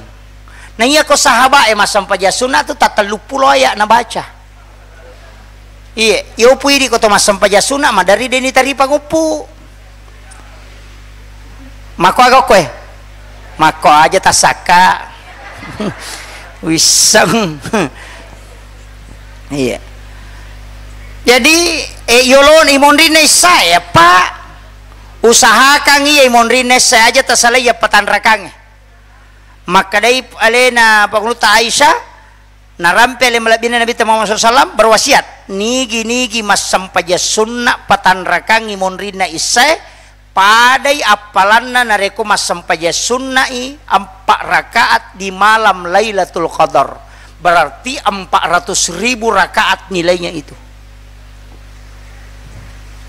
Na iyako sahabae massempajang sunna tu tatelluppulo aya nabaca. Iye, yopu idi ko to massempajang sunna, madari deni taripa nguppu. Makko aga koe? Makko aja tassakka. Wisseng. Iya. Jadi, eh, yolona imonrinna issae, Pak. Usahakan iya imonrinna issae aja tasalai iya patanrakangnge. Makkedai alena Pakunutta Aisyah, narampe ale malebbina Nabitta Muhammad sallallahu alaihi wasallam berwasiat, nigi-nigi massempajang sunna patanrakangngi monrinna issae, padai appalanna narekko massempajang sunna'i empat rakaat di malam Lailatul Qadar. Berarti empat ratus ribu rakaat nilainya itu.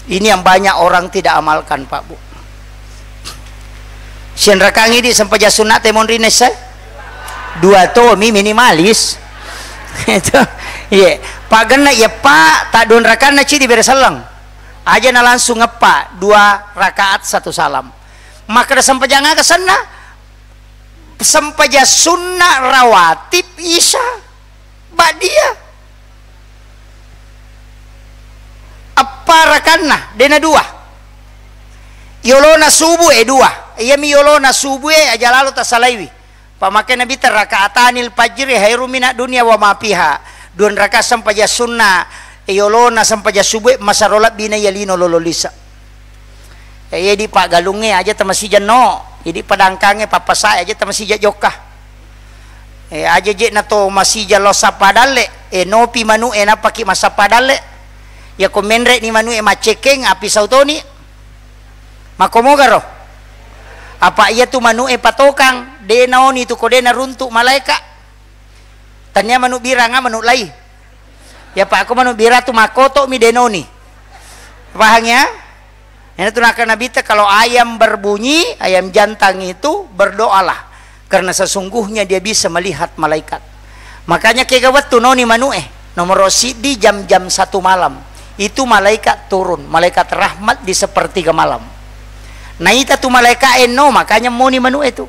Ini yang banyak orang tidak amalkan, Pak, Bu. Sianrakangi di sempajang sunna te monri nesse? Dua tomi minimalis. Itu. Iya. Pagenna iya, Pak, tak dua rakanna ci di bere selleng. Aja na langsung ngeppa dua rakaat satu salam. Makkeda sempajang aga senna? Sempajang sunna rawatib isya ba'diyah. Eppa rakanna, dena dua. Yolona subuh e dua. Iyami yolona subuh e aja lalo tasalaiwi. Pamake Nabitta, "Rakaatanil fajri khairum minad dunya wa ma fiha." Dua rakaat sempajang sunna, e, yolona sempajang subuh e masero lebbi na iya lino lolo lisa. E, iya di paggalungnge aja tamasija no, idi padangkangnge pappasae aja tamasija jokka. E, aja je na to masija lao sappa dalle, e, nopi manu e napaki massappa dalle. Yako menre ni manu e maccekeng, api sautoni. Makkomogaro? Apa iya tu manu e patokang, de naoni tu ko de naruntu malaeka. Tania manu biranga manu lai. Ya, Pak, aku manu bira tu makoto mi denoni. Paham ya? Ini tu naka Nabi te, kalau ayam berbunyi, ayam jantan itu berdoalah, karena sesungguhnya dia bisa melihat malaikat. Makanya kega wettu noni manu e, nomor sidi jam-jam satu malam itu malaikat turun, malaikat rahmat di sepertiga malam. Naita tu malaikat e no, makanya moni manu e tu.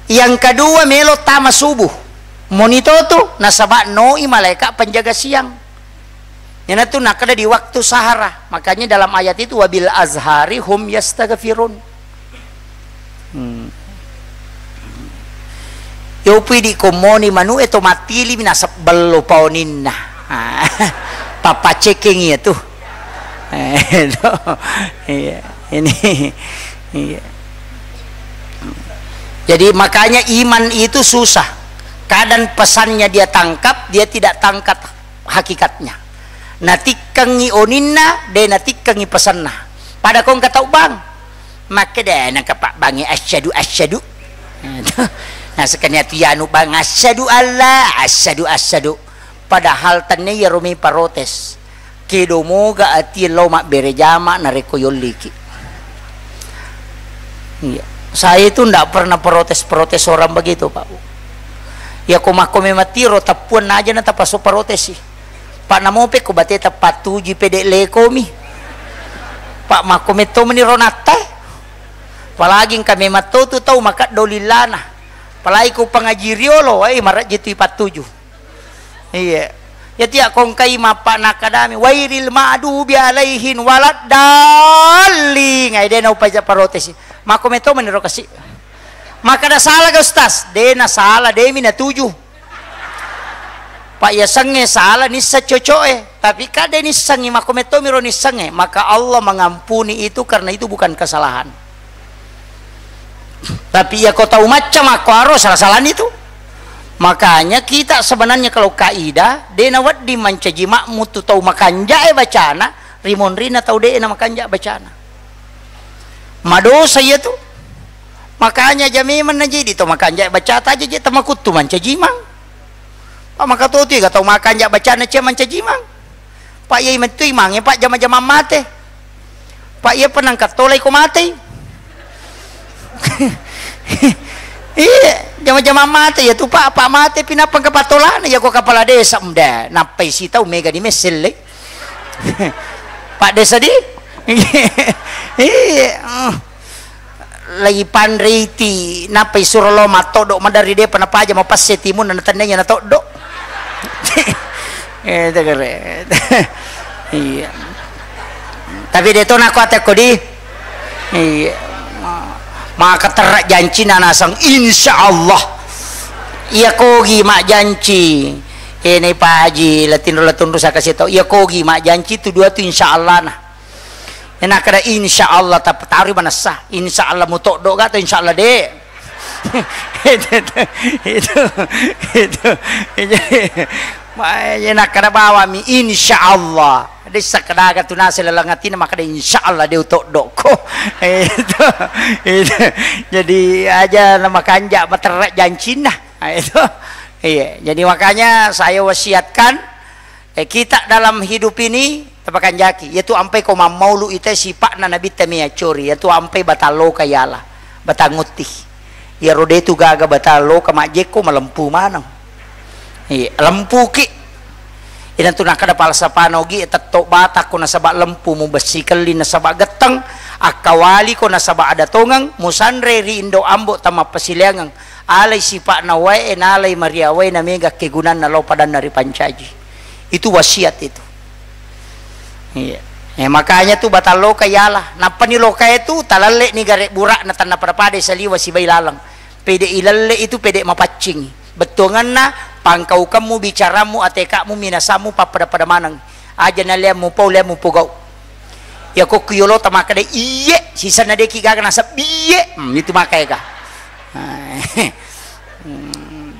Yang kedua, melo tama subuh. Monito tu, nasaba noi malaikat penjaga siang. Iyanatu nakkeda di waktu sahara. Makanya dalam ayat itu, "Wabil azhari hum yastaghfirun." Hmm. Yopi di komoni manu e to matili mi nasab bello paoninna. Ah, papacekeng iya tu. Eh, no. Iya. Ini, iya. Jadi, makanya iman itu susah. Kadang pesannya dia tangkap, dia tidak tangkap hakikatnya. Natikkengi oninna, de natikkengi pesanna. Pada kongka tau bang, makkeda nangka pabbangi asyhadu, asyhadu. Nah, sekalian tu yanu bang, asyhadu Allah, asyhadu, asyhadu. Padahal tenne iyaro mi parotes. Kedo moga atie lao mabbere jama narekko yolliki. Iya. Saya itu ndak pernah protes-protes orang begitu, Pak. Ya ko makko memang tiro teppuan aja na tapaso protes sih. Pak, namope ko bate tepat tuju pede leko mi. Pak, makko metto meni ronatta. Apalagi engka memang to tu tau makaddo lillana. Apalagi ko pengaji riolo, eh, marejje tu ipattuju. Iya. Ya, tiak kongkai mappa nakkadami, "Wairil ma'dubi alaihin waladdallin." Ai, de naupaja parotesi. Makko metto meniro kasi. Makkada, "Salah ga, Ustaz?" De na salah, de mi natuju. Pak, yasengnge salah, nisseng coco'e. Tapi kan de nissengngi, makko metto miro nissengnge. Maka Allah mengampuni itu karena itu bukan kesalahan. Tapi iya ko tau macca makkuaro, salah-salani tu. Makanya kita sebenarnya kalau kaidah, de' nawedding mancaji makmu tu tau makanja'e bacana, ri monrina tau de' na makanja' bacana. Madosa iya tu. Makanya aja memang najidi to makanja' bacata aja je tamakuttu mancaji imang. Pa' makatotu ga tau makanja' bacana cia mancaji imang. Pa' iya mettu imangnge pa' jama-jamang mate. Pa' iya penangkat tolai ko matei. Iya, jama-jamang mate iya tu pa', pa' mate pinapang kepatolana iya ko kepala desa mda. Nappai sitau mega di messelle. Pak Desa di? Iya. Lagi panriti, nappa isuro lo mattoddo' maderri de'pa napaja mapasse timunna natennenya natoddo'. Eh, tegere. Iya. Tapi de' to nako ate ko di. Iya. Maka terra jancina nasang, insya Allah. Iya kogi majjanci. Eh, nei Pak Haji, latinro latunru saka seto. Iya kogi majjanci tu dua tu insya Allah na. Iya nakkeda insya Allah, tapi tarui manessa. Insya Allah mutoddo' ga atau insya Allah de'? Itu, itu, itu, itu. Ma-, iya nakkeda bawami insya Allah. De' sakkedaga tu nase laleng atina makkeda insya Allah de' utoddo' ko. Itu, itu. Jadi aja na makanja' materra jancinna. Nah, itu. Iya, jadi makanya saya wasiatkan, eh, kita dalam hidup ini tapakanjaki, yaitu ampai ko mammaulu ita sipa'na nabitta mi accori, yaitu ampai batang loka yala, batang ngutti. Iyaro de' tu gaga batang loka majjekko malempu maneng. Iya, lempuki. Ina tu nakkeda falsafana ogi, tetto batakko nasaba lempu, mubessi kelli nasaba getteng, akkawaliko nasaba ada tongeng, musanre ri indo ambo tamappasileangeng. Alai sipa'na wae, nalai maria wae, na mega kegunanna lao padanna ripancaji. Itu wasiat itu. Iya. Eh, makanya tu batang loka yala. Nappani lokae tu, talelle'ni gare' bura'na tanna pada-pada saliwa sibai laleng. Pede' ilelle itu pede' mapaccing. Bettuanganna pangkaukemmu, bicarammu, ateka'mu, minasammu, pappada-pada maneng. Aja naleang mupau, leang mupogau. Iya kokku yolota makkeda iye, sisenna de'ki gaga nasabbi iye. Hmm, itu maka ega. Hmm.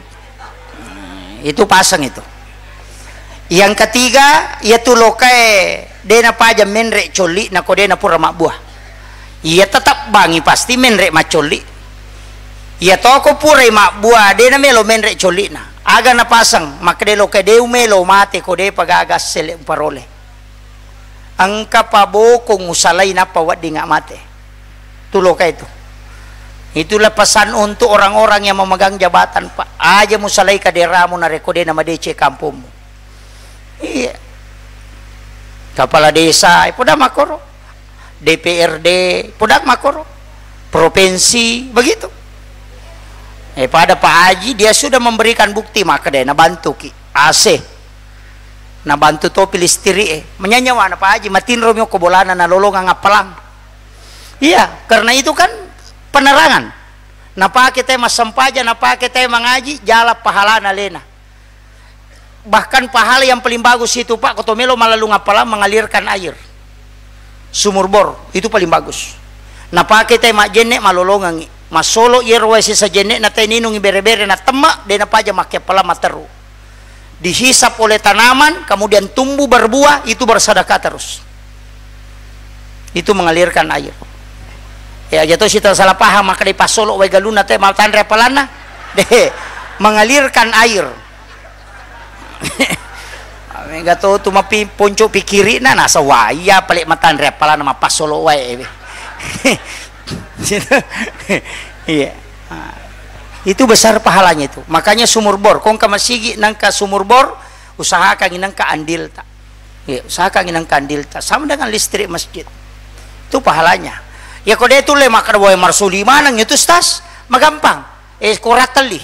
Itu paseng itu. Yang ketiga, iya tu lokae de' napaja menre' colli'na ko de' napura mabbua. Iya tetap bangi pasti menre' maccolli'. Iya toko purai mabbua de' namelo menre' colli'na. Aga napaseng, makkeda lokae de' umelo mate ko de'pa gaga assele' uparole. Engka pabokong usalai nappa weddingnga mate. Tu loka itu. Itulah pesan untuk orang-orang yang memegang jabatan, Pak. Aja musalai kaderamu narekko de' namadeceng kampommu. Iya. Kepala desa, eh, poda makkoro. D P R D, poda makkoro. Provinsi, begitu. Eh, pada Pak Haji, dia sudah memberikan bukti, maka dia nabantuki. A C. Nabantu topi listrik, eh. Manyanya wana Pak Haji, matinro mi okko bolana nalolongang appalang. Iya, karena itu kan penerangan. Napake te massempajang, napake te mangaji, jala pahalana alena. Bahkan pahala yang paling bagus itu, Pak, ko to melo mallalung appalang, mengalirkan air. Sumur bor, itu paling bagus. Napake te majjenne, malolongengi. Massolo iyero wae sesa jenne'na te ninungi bere-bere, natemma, de' napaja makke appalang matteru. Dihisap oleh tanaman, kemudian tumbuh berbuah, itu bersedekah terus. Itu mengalirkan air. Ya, aja to sita salah paham, maka dipassolo wae galunna te matanre appalanna. De', mengalirkan air. Mega to tu mapi ponco pikirina, nasa wai iya pale matanre appalanna mappassolo wae. Iya. Nah, itu besar pahalanya itu. Makanya sumur bor, ko engka masigi nengka sumur bor, usahakan nengka andilta. Iya, usahakan nengka andilta. Sama dengan listrik masjid. Itu pahalanya. Ya ko de' tulle makkeda wae marsuli maneng itu, Ustaz. Magampang. Eh, ko rattelli.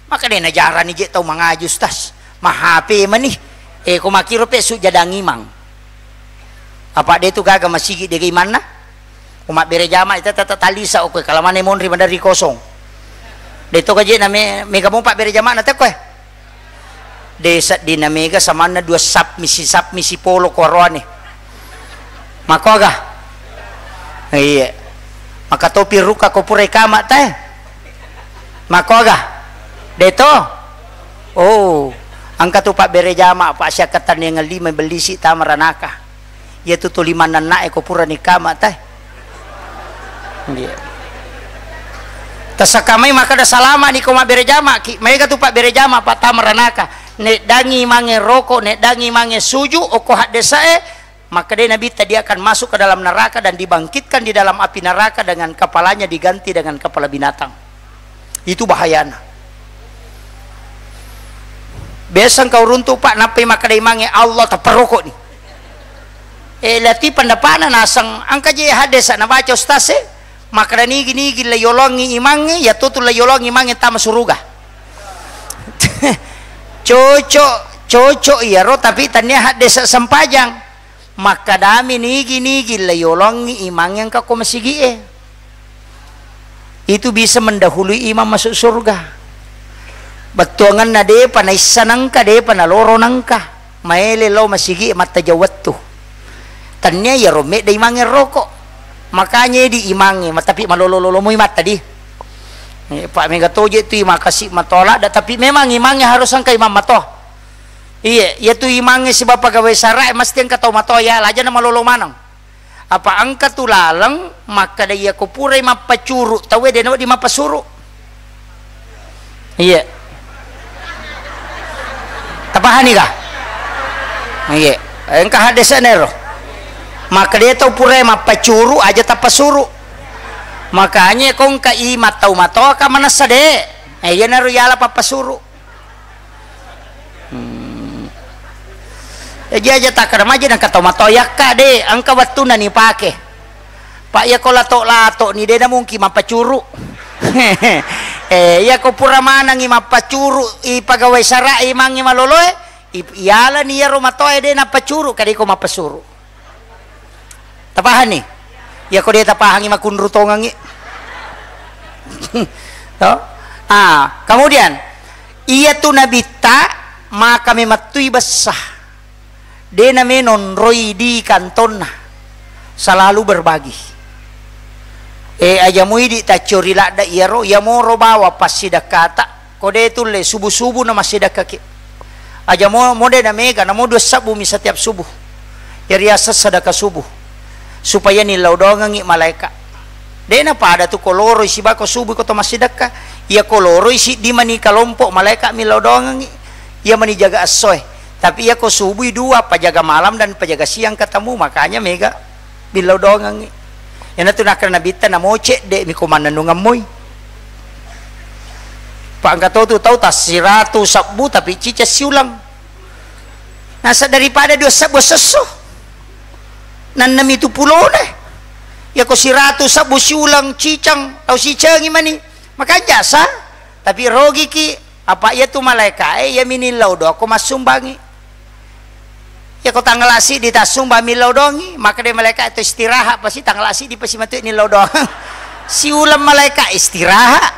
Maka de' najarani je' tau mangaji, Ustaz. Ma H P mani. Eh, ko makkiro pe sujadang imang. Apa de' tu gaga masigi de' ga imanna? Ko mabbere jama' ita tata talisa okko, kala maneng monri maderri kosong. De' to gaje' na me-, mega mopa bere jama'na te okko, eh. De' seddinna mega samanna dua sap misi, sap misi polo ko aroane. Makkoga? Iya. Maka topi rukka ko pura ikama tae. Makkoga? Deto? Oh, engka tu pabbere jama, Pak, siakkatenniang lima bellisi tama ranaka. Iya tu tuli mannannae ko pura nikama tae. Iya. Tasakka mai makkeda salama ni ko mabbere jama ki, maega tu pabbere jama, Pak, tama ranaka. Neddangi mange roko, neddangi mange suju, okko haddesae, Makkedai Nabitta, "Dia akan masuk ke dalam neraka dan dibangkitkan di dalam api neraka dengan kepalanya diganti dengan kepala binatang." Itu bahayana. Biasa engka uruntu, Pak, nappai makkeda imangnge, "Allah, tapparokoni." Eh, lati pendapatna naseng engka je haddesa nabaca ustaz e, makkeda nigi-nigi la yolongi imangnge, ya tutu la yolongi imangnge tama suruga. Cocok, cocok iyaro, tapi tania haddesa sempajang. Makkedami nigi-nigi la yolongi imangnge engka ko masigi'e. Itu bisa mendahului imang masuk surga. Bettuanganna depa naissa nangka, depa naloro nangka. Maele lao masigi'e mattajang wettu. Tania iyaro medda imangnge roko. Makanya di imangnge, ma-, tapi malolo-lolo moi matta di. Eh, Pak, mega toje tu imang kasi matoa ladda, tapi memang imangnge harus engka imang matoa. Iye, iyatu imangnge sibawa pegawai sarae mesti engka tau matoa, ya, lajana malolo maneng. Apa engka tu laleng makkeda iyako purai mappacuru tauwe de nawedding mappasuru. Iye. Tapahani ga? Iye. Engka haddesa nero. Makkeda tau purai mappacuru aja tappasuru. Makanya ko engka imang tau matoa ka manessa de. Eh, iyanaro yala pappasuru. Hmm. Jaji aja takkeda maja nengka tau matoa yakka de, engka wettunna nipake. Pak, iyako lato-lato ni de namungki mappacuru. Eh, iyako pura manengi mappacuru i pegawai sara imangnge maloloe, i-, iyalani iyaro matoae de nappacuru, kadiko mappasuru. Tapahanni? Iyako de tapahangi makunru tongengi. To? Ah, kemudian iyatu nabitta maka memettui bessa. De name nonroi di kantonna. Selalu berbagi. Eh, aja muidi tacciori ladda iyaro, iyamoro bawa passidakkata. Ko de tulle subuh-subuh na massidakkaki. Aja mo, mo de na mega, namo dua sabbu mi setiap subuh. Iya riaseng sedekah subuh. Supaya nillau doangengngi malaeka. De na pada tu ko loroi sibako subuh ko to massidekka. Iya ko loroi siddi mani kalompok malaeka millau doangengngi. Iya mani jaga essoe. Tapi iya ko subui dua, pajaga malam dan pajaga siang ketemu, makanya mega. Billau doangengngi. Iyanatu nakkeda nabitta namo cedde mi ko mannennungeng moi. Pa engka to tu tau tassiratu sabbu tapi ciceng siuleng. Nasa daripada dua sabbu sesso. Nannemi tu pulona. Yako siratu sabbu siuleng ciceng, tau sicengi mani. Makanja sa, tapi rogiki. Apa iyatu malaekae iya minillau doang ko massumbangi. Iyako tanggal siddi tassumbang millau doangi, maka de malaeka itu istirahat pasti tanggal siddi pasti matu nillau doang. Siuleng malaeka istirahat.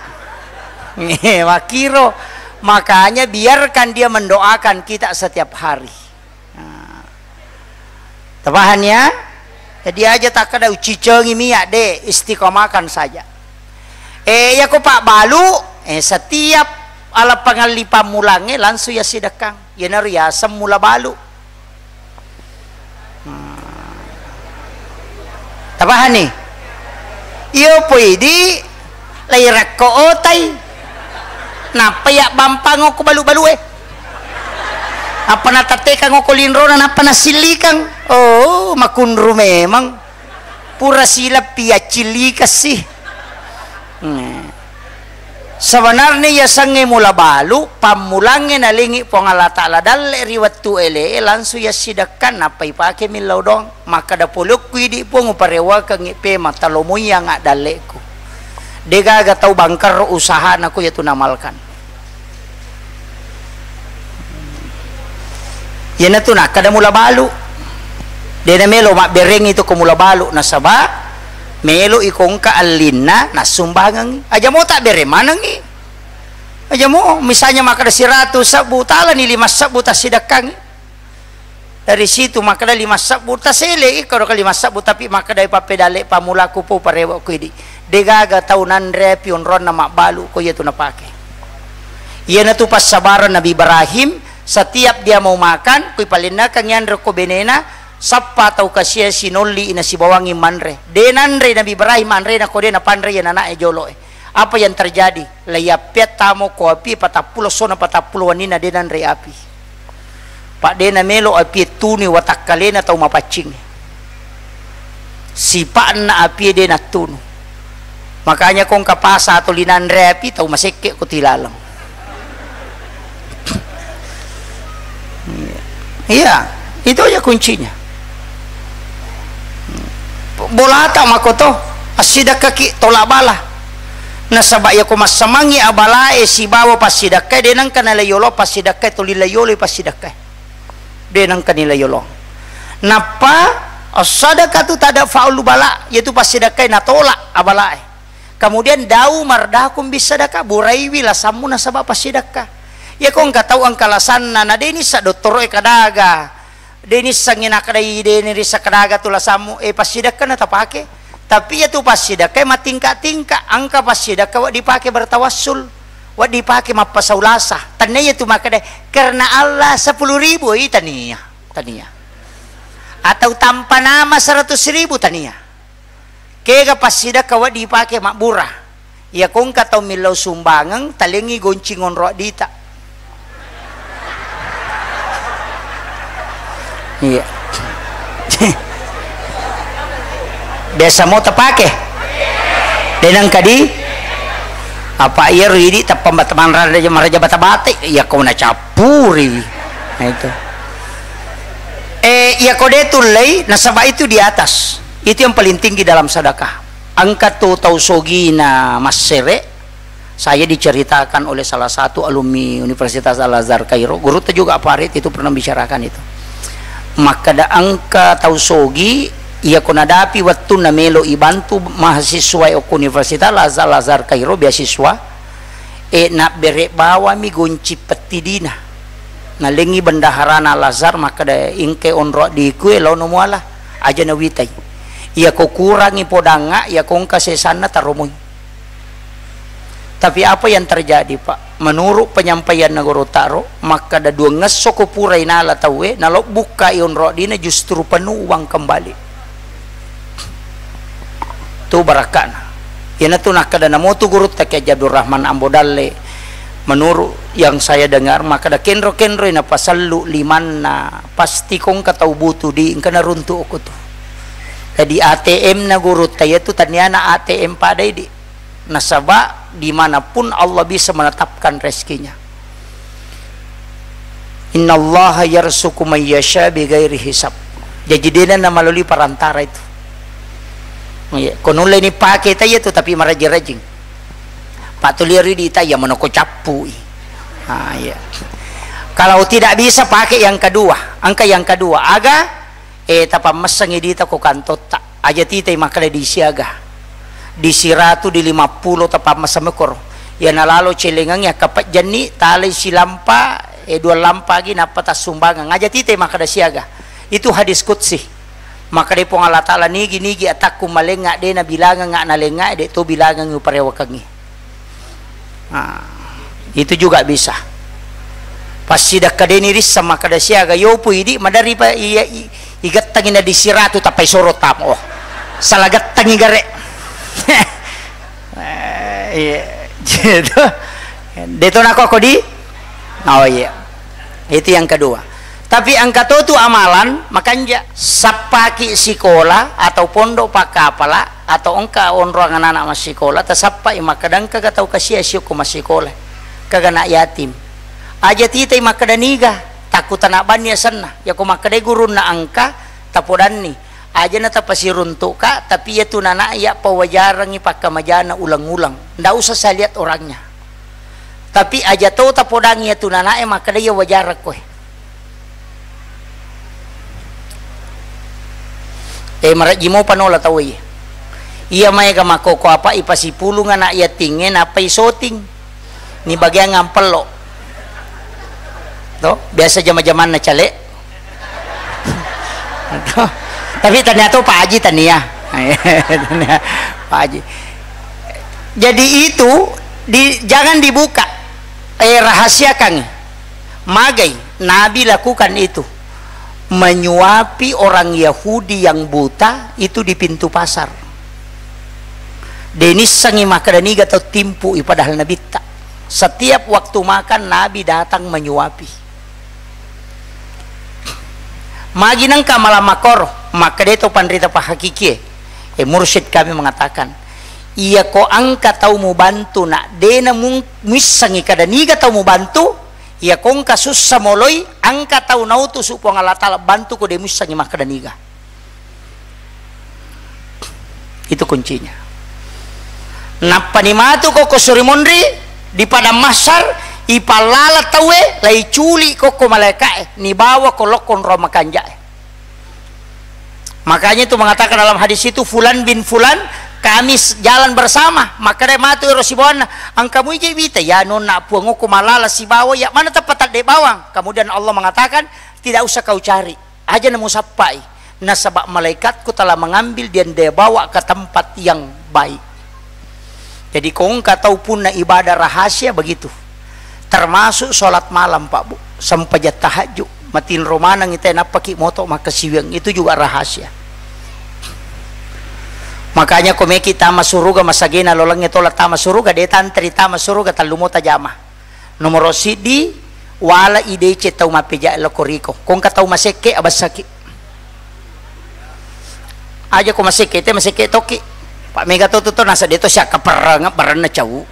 Eh, makiro. Makanya biarkan dia mendoakan kita setiap hari. Nah. Tapahan ya? Jadi aja takkeda ucicengi miak de, istiqomahkan saja. Eh, yako pabbalu, eh, setiap ala pangalli pammulangnge langsung yasidekkang. Iyanaro yaseng mula balu. Hmm. Tapahanni? Iyo poidi lairakko otai. Nappa yabbampang okko balu-balue. Apa natattekang okko linrona nappa nasillikang. Oh, makunru memang. Pura silappi yaccillikessi. Hmm. Sebenarnya yasengnge mula balu, pammulangnge nalengi Puang Allah Ta'ala dalle ri wettu ele e langsung yassidekkan nappa ipake millau doang. Makkeda polokku idi Puang uparewakengngi pema talomoiang addalleku. Degaga tau bangkerro usahana ko yatu namalkan. Iyanatu nakkeda mula balu. Dena melo mabberengi tu ko mula balu nasaba melo iko engka allinna nassumbangengi. Aja mo tabbere manengi. Aja mo misalnya makkeda siratu sebbu talani lima sebbu tassidekkangi. Dari situ makkeda lima sebbu, tasele iko ro lima sebbu, tapi makkeda pappedalle pamulaku po parewe ko idi. Degaga tau nanre api onronna mabbalu ko iyatu napake. Iyanatu passabareng Nabi Ibrahim, setiap dia mau makan, kui palennakang yanre ko benena, sappa tau kasia sinolli nasibawangi manre. De nanre Nabi Ibrahim anrena ko de napanre iya nanae joloe. Apa yang terjadi? Laiyappea tamo ko api patappulo sona patappulo wenninna de nanre api. Pak de namelo api tunui watakkalena tau mapaccing. Sipa'na api de nattunu. Makanya kongka pasa atau linanre api tau masekke ko tilaleng. Iya, itu aja kuncinya. Bolata makoto, assidakkaki tolak bala. Nasaba iyako massamangi abalae sibawa passidakkae, de nengka nalai yolo passidakkae, tuli lai yolo passidakkae. De nengka nilai yolo. Nappa, as-sadaqatu tadfa'ul bala, yaitu passidakkae natolak abalae. Kemudian dau mardakum bisadaka, buraiwi lasammu nasaba passidakka. Iyako engka tau engka lasanna, na de nissa dottoroe kadaga, de nissangi nakadai, de nirissa kadaga tu lasammu, e, passidakka na tapake. Tapi iyatu passidakka matingka-tingka, engka passidakka wedding dipake bertawassul, wedding dipake mappasau lasa. Tania iyatu makkeda, "Karena Allah sepuluh ribu," i tania, tania. Atau tanpa nama seratus ribu, tania. Kega passidakka wedding dipake mabbura. Iyako engka tau millau sumbangeng, talengngi goncing onro addita. Iya. Biasa mo tapake. De nengka di apa iyaro idi tappa mata-, manra-, maraja bata-bata, iyako nacappuri. Nah, itu. Eh, iyako de tullei, nasaba itu di atas. Itu yang paling tinggi dalam sedekah. Engka tu tau sogina massere, saya diceritakan oleh salah satu alumni Universitas Al-Azhar Kairo, gurutta juga Farid itu pernah bicarakan itu. Makkeda engka tau sogi, iyako nadapi wettunna melo ibantu mahasiswa okko Universitas Al-Azhar, Al-Azhar Kairo beasiswa, e, nabbere bawami gonci pettidina. Nalengngi bendaharana Al-Azhar makkeda, "Engkai onro addiku e, laono muala, aja nawitai. Iyako kurangi podangnga, iyako engka sesanna taromoi." Tapi apa yang terjadi, Pak? Menurut penyampaianna gurutta ro, makkeda duangngesso ko purai nala tauwe, nalobbukkai onro addina justru penuh uang kembali. Tu barakkana. Iyanatu nakkeda namotu gurutta Kiai Haji Abdul Rahman Ambo Dalle, menurut yang saya dengar, makkeda kenro-kenroi napasellu limanna, pasti kongka tau butuh di engka naruntu okko tu. Jadi A T M na gurutta iyatu taniana A T M pada idi. Nasaba dimanapun Allah bisa menetapkan rezekinya. Innallaha yarzuqu may yasha bighairi hisab. Jaji dena namalolui perantara itu. Iya, ko nulle ni pake ta iya tu, tapi marajing-rajing. Pak tulia ridi ta iya monoko cappui. Ah, iya. Kalau tidak bisa pakai yang kedua, engka yang kedua. Aga, eh, tapammessengi dita ko kantotta. Aja titai makkeda di siaga. Di siratu, di lima puluh tapammesseng mekoro. Iya nalalo celengengi akkapejjanni, talai silampa, eh, dua lampa agi nappa tassumbangeng. Aja titai makkeda siaga. Itu hadis qudsi. Makkedai Puang Allah Ta'ala, "Nigi-nigi atakku malengnga, de nabilangengnga nalengnga, de to bilangengngi uparewakengngi." Nah, itu juga bisa. Passidakka deni risseng makkeda siaga, yopu idi madari pa iya i-, igettangi na di siratu tappai soro tamo. Oh. Salah gettangi gare. Eh, iya. Gitu. Deto nako kodi? Oh iya. Itu yang kedua. Tapi engka to tu amalan, makanja sappaki sikola atau pondok pakkapala atau engka onroang anak-anak massikola, tasappai makkeda engkaga tau kasia siokko massikola, kaga anak yatim. Aja titai makkeda niga, takku tana banni asenna. Yako makkedai gurunna engka, tapodanni. Aja na tapasiruntukka, tapi iya tu nana iya pawajarangi pakkamajana uleng-uleng. Ndak usah saya lihat orangnya. Tapi aja to tapodangi iya tu nanae makkeda iya wajarang koe. Eh, marejji mopa nola tau iya. Iya maega makkoko apa ipasipulung anak yatingnge nappai soting. Ni bagiang ampello. To, biasa jama-jamanna cale. Tapi tania to Pak Haji tania. Tania Pak Haji. Jadi itu di, jangan dibuka. Eh, rahasiakan. Magai Nabi lakukan itu. Menyuapi orang Yahudi yang buta itu di pintu pasar. Denissengi makkeda niga tau timpu'i padahal Nabitta. Setiap waktu makan Nabi datang menyuapi. Magi nengka malam makkoro, makkeda to panrita pahakikie, eh, mursyid kami mengatakan, iya ko engka tau mubantu, nak dena mung-, muissengi kada niga tau mubantu, iya ko engka sussa moloi, engka tau nautusu Puang Allah Taala bantu ko de muissengi makkeda niga. Itu kuncinya. Nappani matu kokko suri monri di padang mahsyar, ipallala tauwe, laiculi kokko malaeka'e, nibawa ko lokko onrong makanja'e. Makanya itu mengatakan dalam hadis itu, "Fulan bin Fulan, kami s-, jalan bersama." Makkeda matu ero sibawanna, "Engka mui je wita?" "Ya nonna Puang, okko malala sibawa, ya mana tempat tadde bawang?" Kemudian Allah mengatakan, "Tidak usah kau cari." Aja namusappai, nasaba malaikatku telah mengambil dan dia bawa ke tempat yang baik. Jadi ko engka tau punna ibadah rahasia begitu. Termasuk sholat malam, Pak Bu, sempajang tahajud, matinro maneng ite nappaki moto makkasiwiang, itu juga rahasia. Makanya ko meki tama suruga, masagena lolangnge tola tama suruga, de tantri tama suruga, tellu mota jama. Nomoro siddi, wala i deceng tau mappejae lokko riko. Ko engka tau masekke, abessaki. Aja ko masekke, te masekke tokki. Pak mega to tu to, nasa de to siakka perreng, berenna cau.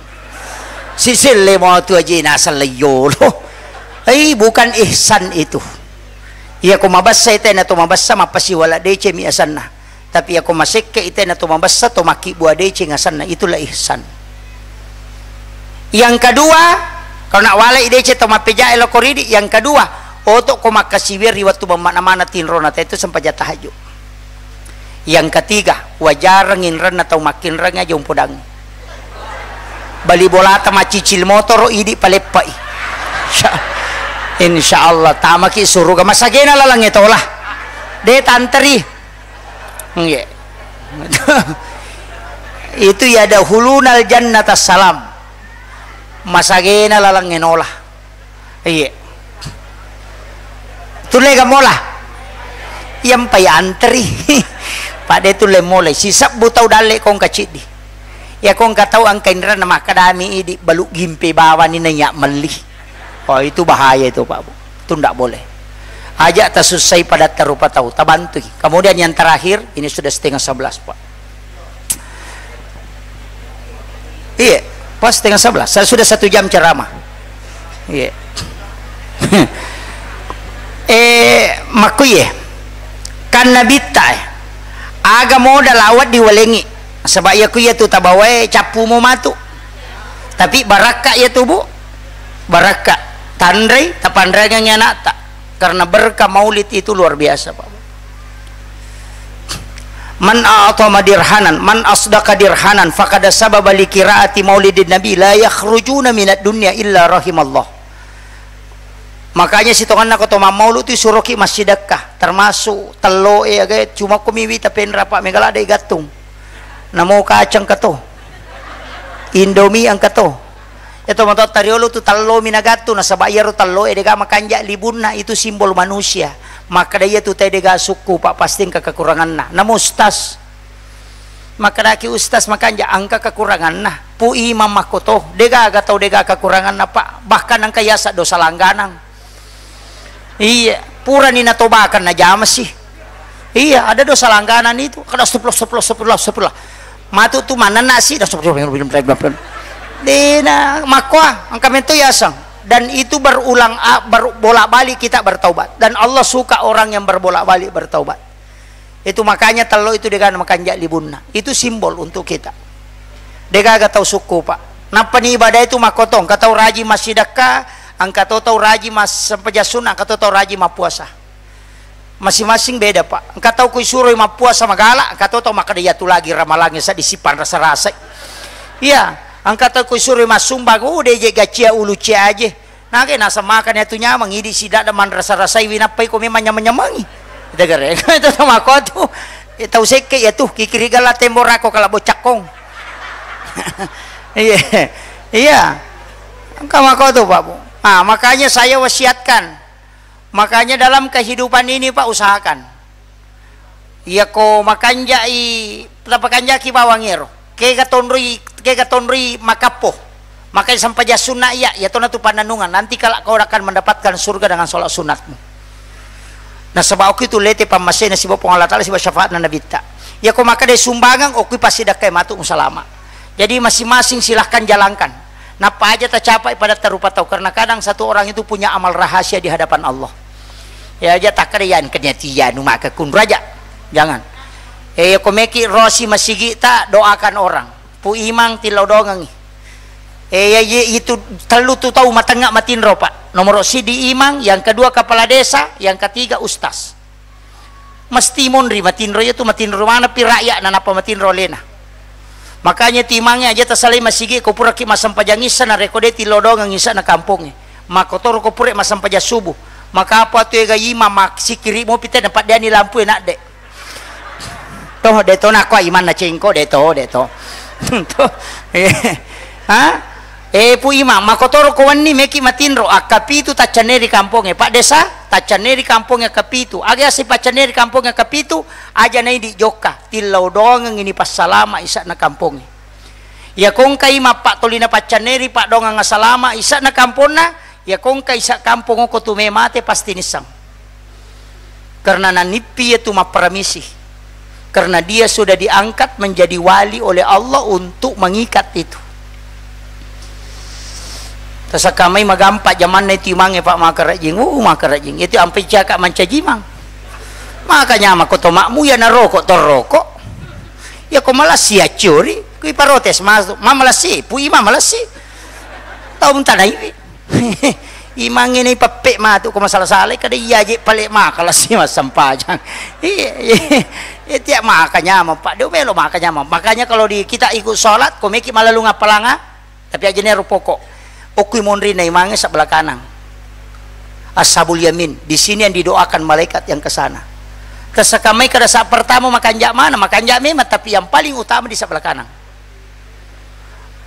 Siselle mo tu aje nasa leyolo. Hei, bukan ihsan itu. Iya ko mabessa, ite na to mabessa, mappasiwala deceng mi asanna. Tapi iya ko masekke, ite na to mabessa, to makkibua deceng asanna, itulah ihsan. Yang kedua, kalau nak walai deceng tau mappejae lokko ridi, yang kedua, oto ko makkasiwiang ri wettu bemmana-mana tinrona, ta itu sempajang tahajud. Yang ketiga, wajareng inrenna tau makkinreng aja umpodangi. Bali bolata maccicil motoro, idi paleppai. Insya, insya Allah tamaki suruga. Masagena lalangnge tola. De tanteri. Nggih. Itu ya dahulunal jannata salam. Masagena lalangnge nola. Iya. Tulle ga mola? Iya mpa ya anteri. Pak de tulle mola. Sisebbu tau dalle ko engka ciddi. Ya ko engka tau engka inrenna makkadami idi balu gimpe bawani na iya melli. Oh, itu bahaya itu, Pak Bu. Itu ndak boleh. Aja tasussai padatta rupa tau, tabantui. Kemudian yang terakhir, ini sudah setengah sebelas, Pak. Iya, pas setengah sebelas. Saya sudah satu jam ceramah. Iya. Eh, makkuye. Kan nabitta, eh. Aga modal awat diwalengi. Sebab iya ku iya tu tabawae cappu mo matu. Tapi barakka iya tu, Bu. Barakka. Tanrei, tapanreangengi anakta. Karena berkah maulid itu luar biasa, Pak. Man a'tama dirhanan, man asdaqa dirhanan, faqad sababa li qiraati maulidin nabi, la yakhrujuna minad dunya illa rahimallah. Makanya sitonganna ko to mammaulu tu suroki massidekka, termasuk telloe aga, cuma ko miwita penra, Pak, mega ladde gattung. Namo kacang kato. Indomie engka to. Iya to matoatta riolo tu tello mi nagattu, nasaba iyaro tello e dega makanja libunna, itu simbol manusia. Makkeda iya tu te dega sukku, Pak, pasti engka kekuranganna. Namo ustaz. Makkedaki ustaz makanja engka kekuranganna. Pu imam makkoto, degaga tau dega kekuranganna, Pak. Bahkan engka yasa dosa langganang. Iya, purani natobakan najama si. Iya, ada dosa langganan itu. Kada astagfirullah, astagfirullah, astagfirullah, astagfirullah. Matu tu manenna si, astagfirullah. Dena, makkoa, engka mento yaseng. Dan itu berulang, a-, ber-, bolak-balik kita bertaubat. Dan Allah suka orang yang berbolak-balik bertaubat. Itu makanya tello itu dega makanja libunna. Itu simbol untuk kita. Degaga tau sukku, Pak. Nappani ibadah itu makkotong, engka tau rajin massidekka, engka to tau rajin mas-, sempajang sunnah, engka to tau rajin mappuasa. Masing-masing beda, Pak. Engka tau ku isuroi mappuasa magala, engka to tau makkeda iyatu lagi ramalangnge seddi sipanrasa-rasa. Iya, engka tau ku isuroi massumbang, uh, de je gacia ulu cia aje. Nage naseng makani atu nyameng, idi sidadda manrasa-rasai wi nappai ko memang nyameng-nyamengi. Degere. Itu sama kau tuh. Eh, tau sekke ya tuh, kikiri gala tembok rako kalau bocakkong. Iya. Iya. Engka mako tuh, Pak Bu. Ah, makanya saya wasiatkan. Makanya dalam kehidupan ini, Pak, usahakan. Iya ko makanjai, tapakanjaki bawang ero. Kega tonroi, kega tonroi makappo. Makai sempajang sunna iya, iya tona tu pannanungan. Nanti kala kau akan mendapatkan surga dengan sholat sunatmu. Nasaba okki tu lete pammasena siba Puang Allah Taala siba syafaatna Nabitta. Iya ko makkeda sumbangan, okki pasti dakkai matu musalama. Jadi masing-masing silahkan jalankan. Nappa aja tacapai pada tarupa tau, karena kadang satu orang itu punya amal rahasia di hadapan Allah. Ya aja takkeda yan kenya tiya nu maka kunraja. Jangan. Eh, iya ko meki rosi masigi ta doakan orang. Pu Imang tillau dongengi. Eh, ya, ye, itu tellu tu tau matengnga matinro, Pak. Nomor sidi Imang, yang kedua kepala desa, yang ketiga ustaz. Mesti monri matinro, iya tu matinro mana pi rakyat na napa matinro alena. Makanya tu Imangnge aja tasalai masigi ko puraki massempajang issa na rekode tillau dongeng issa na kampongnge. Makotoro ko pura massempajang subuh. Maka apa tu ega imam mak sikiri mo pite na paddeani lampu enak dek. Toh, de to nakko imanna cengko, de to, de to. Toh. Eh. Ha? Eh, Pu Imang, makotoro ko wenni meki matinro, akkapitu taccanne ri kampongnge. Pak Desa, taccanne ri kampongnge akkapitu. Aga si paccanne ri kampongnge akkapitu, aja naidi jokka, tillau doangeng ini passalama isa'na kampongnge. Iya kongkai mappattolina paccanne ri paddoangeng asalama isa'na kamponna, iya kongkai isa kampong oko tu me mate pasti nisseng. Karena nanippi iya tu mapparamisi. Karena dia sudah diangkat menjadi wali oleh Allah untuk mengikat itu. Tasakamai magampa jamanna itu imangnge, Pak, makarajing. Uh, makarajing. Itu ampai caka mancaji mang. Makanya mako to makmu ya naroko to roko. Ya ko malasi acuri, kui parotes masuk. Ma malasi, Pu Imang malasi. Tau tanaiwi. Imangnge ni peppe matu ko masala-sala kada iya je pale maka lasi massempajang. Iya, iya. Iya, tiap maka nyamang, Pak. Dia melo maka nyamang. Makanya kalau di kita ikut sholat, ko meki malalung apalanga, tapi aja nero pokok. Okui monri na imangnge sebelah kanan. Ashabul yamin, di sini yang didoakan malaikat yang ke sana. Tasakamai kada saat pertama makanja mana, makanja memang, tapi yang paling utama di sebelah kanan.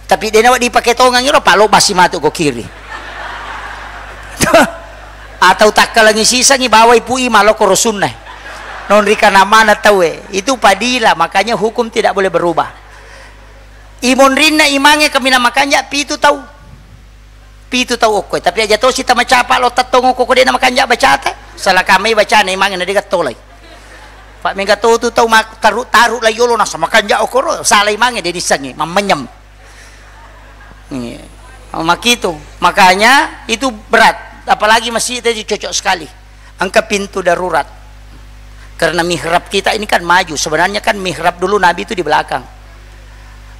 Tapi dena wedding dipake tongang iro, palo basi matu ko kiri. Atau takkalangi sisangi bawai Pu Imang lo koro sunna. Nonri kana mana taue. Itu padila, makanya hukum tidak boleh berubah. Imonrinna imangnge kaminang makanja pitu tau. Pitu tau okkoe, tapi aja tosi tamacapa lo tattong okko ko dena makanja bacata. Salah kamai bacana imangnge na dega tolai. Pak mega to tu tau mak-, taru-taru lai yolo nasa makanja okoro, salah imangnge de nissengi, mammenyem. Iya. Makitu. Makanya itu berat, apalagi masjid tadi cocok sekali. Engka pintu darurat. Karena mihrab kita ini kan maju. Sebenarnya kan mihrab dulu Nabi itu di belakang.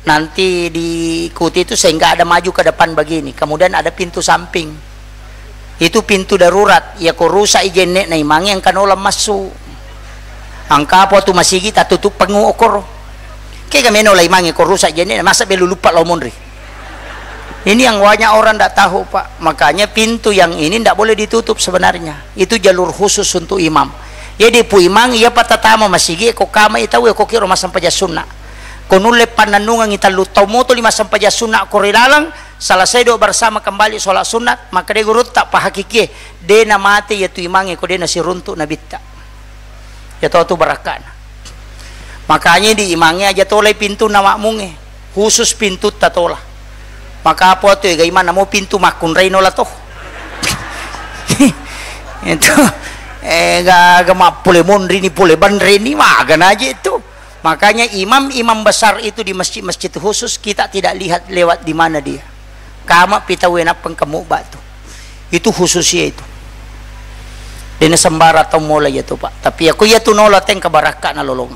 Nanti diikuti itu sehingga ada maju ke depan begini. Kemudian ada pintu samping. Itu pintu darurat. Ya ko rusak i jenne na imangnge engka nola massu. Engka apa tu masigi tatutup pengu okoro. Kega meno la imangnge ko rusak jenne, masa belu lupa lo monri. Ini yang banyak orang ndak tahu, Pak. Makanya pintu yang ini ndak boleh ditutup sebenarnya. Itu jalur khusus untuk imam. Jadi Pu Imang, iya patatama masigi ko kama itau ko kiro massempajang sunna. Ko nulle pannennungengi tallu tau moto lima sempajang sunna ko ri laleng, selesai doa bersama kembali sholat sunat, maka de gurutta pahakikie, de na mate iya tu imangnge ko de na siruntuk nabitta. Ya to tu barakkana. Makanya di imangnge aja tolai pintunna makmungnge, khusus pintutta tola. Maka apa tu ega imanna mo pintu makkunrai nola to. Itu ega, ega mappole monri ni pole banre ni magana aja itu. Makanya imam-imam besar itu di masjid-masjid khusus kita tidak lihat lewat di mana dia. Kama pitau enappeng kemu batu. Itu khususia itu. Dena sembara tau mola ya tu, Pak. Tapi aku ya tu nola teng kabarakka na lolong.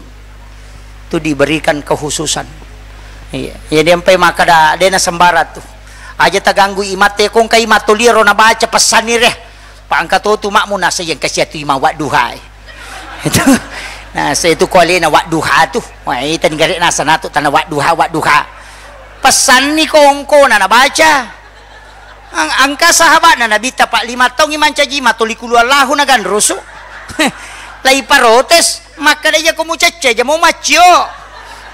Tu diberikan kekhususan. Iya. Jadi ampai maka da, dena sembara tu. Aja taganggu imate kong kai matolia ro na baca pesanni re. Pak angka to tu makmu nasa yang kasiatu imam wadduha. Itu. Nah, saya tu kualena wadduha tu. Wah, itu negara nasa natu tanah wadduha, wadduha. Pesanni kongko na, na baca. Ang-, angka sahabatna Nabitta, Pak, lima taungngi mancaji matoli kulu Allahu naganrusu. Laiparotes, makkeda, "Iya ko mucecce, jamo maccio."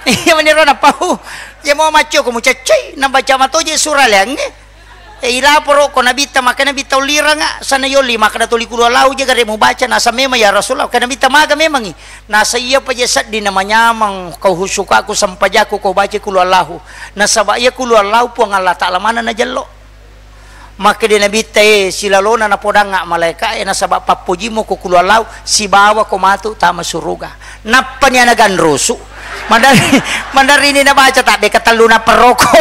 Iya, meniro napau, "Jamo maccio ko mucecce, nabaca matoje sura leangnge." E, ilaporo ko Nabitta, makkeda Nabitta, "Ulliranga sana yolli, makkeda toli kulu Allahu je gare mubaca." Nasa memang, "Ya Rasulullah," kena Nabitta, "Maga memangi?" Nasa, "Iya paje sedding namanyameng kau husukaku sempajaku ko baca kulu Allahu. Nasaba iya kulu Allahu Puang Allah Ta'ala mana najello." Makkeda Nabitta, "E, silalona napodangnga malaeka e, nasaba pappojimmo ko kulu Allahu sibawa ko matu tama suruga." Nappani ana ganrusu. Mandari, mandarini nabaca tabbe katellu naperroko.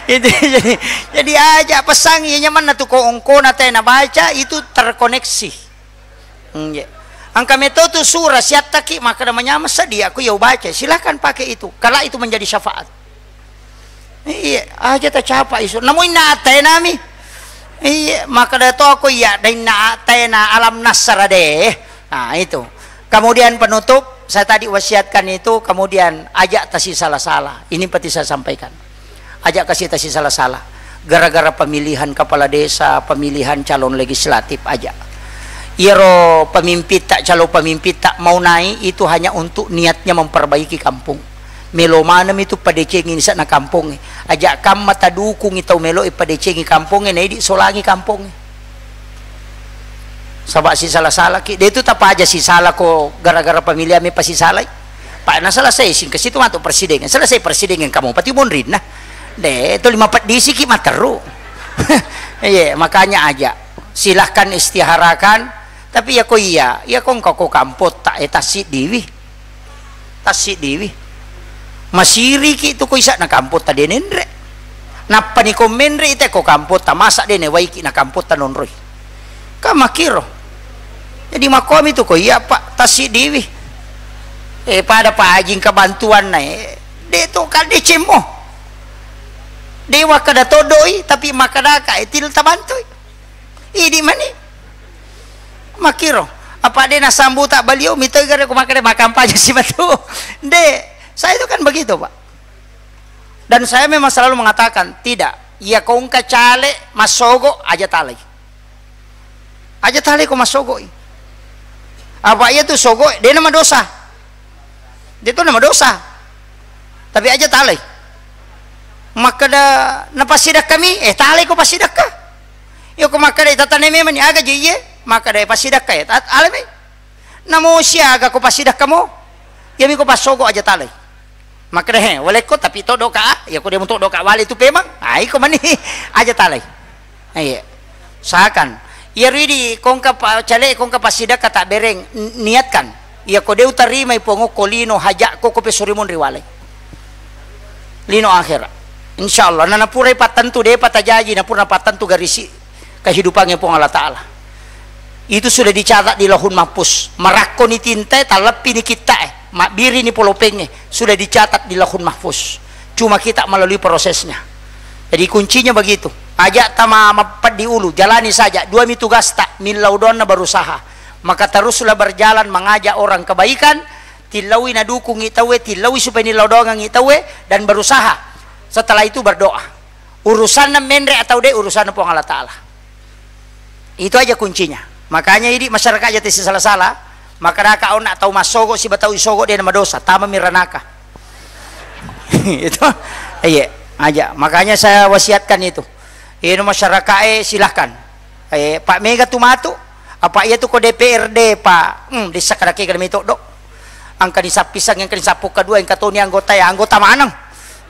Itu, jadi, jadi aja pesangi, nyamanna tu ko ongkona te nabaca itu terkoneksi. Nggih. Engka meto tu sura siattaki makkeda manyameng sedding, aku ya ubaca. Silahkan pakai itu. Kalau itu menjadi syafaat. Iya, aja tacapa isu. Namu inna atainami. Iya, makkeda to aku iya, da inna ataina alam nasara deh. Nah, itu. Kemudian penutup, saya tadi wasiatkan itu, kemudian aja tasi salah-salah. Ini penting saya sampaikan. Aja kasi tasi salah-salah. Gara-gara pemilihan kepala desa, pemilihan calon legislatif aja. Iyaro pemimpitta, calon pemimpitta mau naik itu hanya untuk niatnya memperbaiki kampung. Melo maneng itu padecengi sana kampongnge. Aja kamma tadukungi tau melo padecengi kampongnge, na idi solangi kampongnge. Saba si salah-salah ki. De tu tapaja si salah ko gara-gara pemilihan me pasisalai. Pak na selesai singke situ matu presiden. Selesai presiden kamu pati monrinna. De tu lima peddi siki materu. Iya, makanya aja. Silahkan istiharakan. Tapi ya ko iya, ya ko engka ko kampot tak e tasik diwi. Tassiddiwi. Masiriki tu ko isa'na kampotta de nenre. Nappani ko menre ite ko kampotta, masa de newaiki na kampotta nonroi. Kan makkiro. Jadi makkomi tu ko iya, Pak, tassiddiwi. Eh, pada Pak Haji engka bantuanna, eh. De to kan decemmo. De wakkada toddoi, tapi makkadaka, eh, til tabantui. Idi mani. Makkiro. Apa de nasambuta baliau mitoi gare ko makkada makampanye si matu. De, saya itu kan begitu, Pak. Dan saya memang selalu mengatakan, tidak. Iya ko engka caleg massogo, aja talai. Aja talai ko massogoi. Apa iya tu sogo, de na madosa. De tu na madosa. Tapi aja talai. Makkada napassidakka mi, eh, talai ko passidakka. Iya ko makkada tatanai memang ni aga je iye, makkada passidakka ya, ta-, alami. Namo siaga ko passidakka mo? Iya mi ko passogo aja talai. Makkada he, walekko tapi toddoka, ah, iya ko de mu toddoka wale tu pemang. Ah, iko mani aja talai. Iya. Usahakan. Iya ridi kongka pa-, cale kongka passidakka tak bereng, n-, niatkan. Iya ko de utarimai Puang okko lino hajakko ko pesurimun riwalai. Lino akhirat. Insyaallah. Nah, napurai pattentu, depa tajaji, napura pattentu garisi kehidupannya Puang Allah Ta'ala. Itu sudah dicatat di Lauhul Mahfuz. Marakkoni tintae, talleppini kittae, mabbirini polopengnge, sudah dicatat di Lauhul Mahfuz. Cuma kita melalui prosesnya. Jadi kuncinya begitu. Aja tama mapeddi ulu, jalani saja. Dua mi tugasta, millau doanna berusaha. Maka teruslah berjalan mengajak orang kebaikan, tillaui nadukungi tauwe, tillaui supaya nillau doangengi tauwe, dan berusaha. Setelah itu berdoa. Urusanna menre atau de, urusanna Puang Allah Ta'ala. Itu aja kuncinya. Makanya idi masyarakat aja tesi salah-salah, maka daka onna tau massogo siba tau isogo de na madosa, tama miranaka. Itu, iya, aja. Makanya saya wasiatkan itu. Ino masyarakat, eh, silahkan. Eh, Pak Mega tu matu, apa iya tu ko D P R D, Pak? Hmm, dissa kadake kami toddo. Angka ni sappisang, angka ni sappu kedua, angka toni anggota ya, anggota maneng.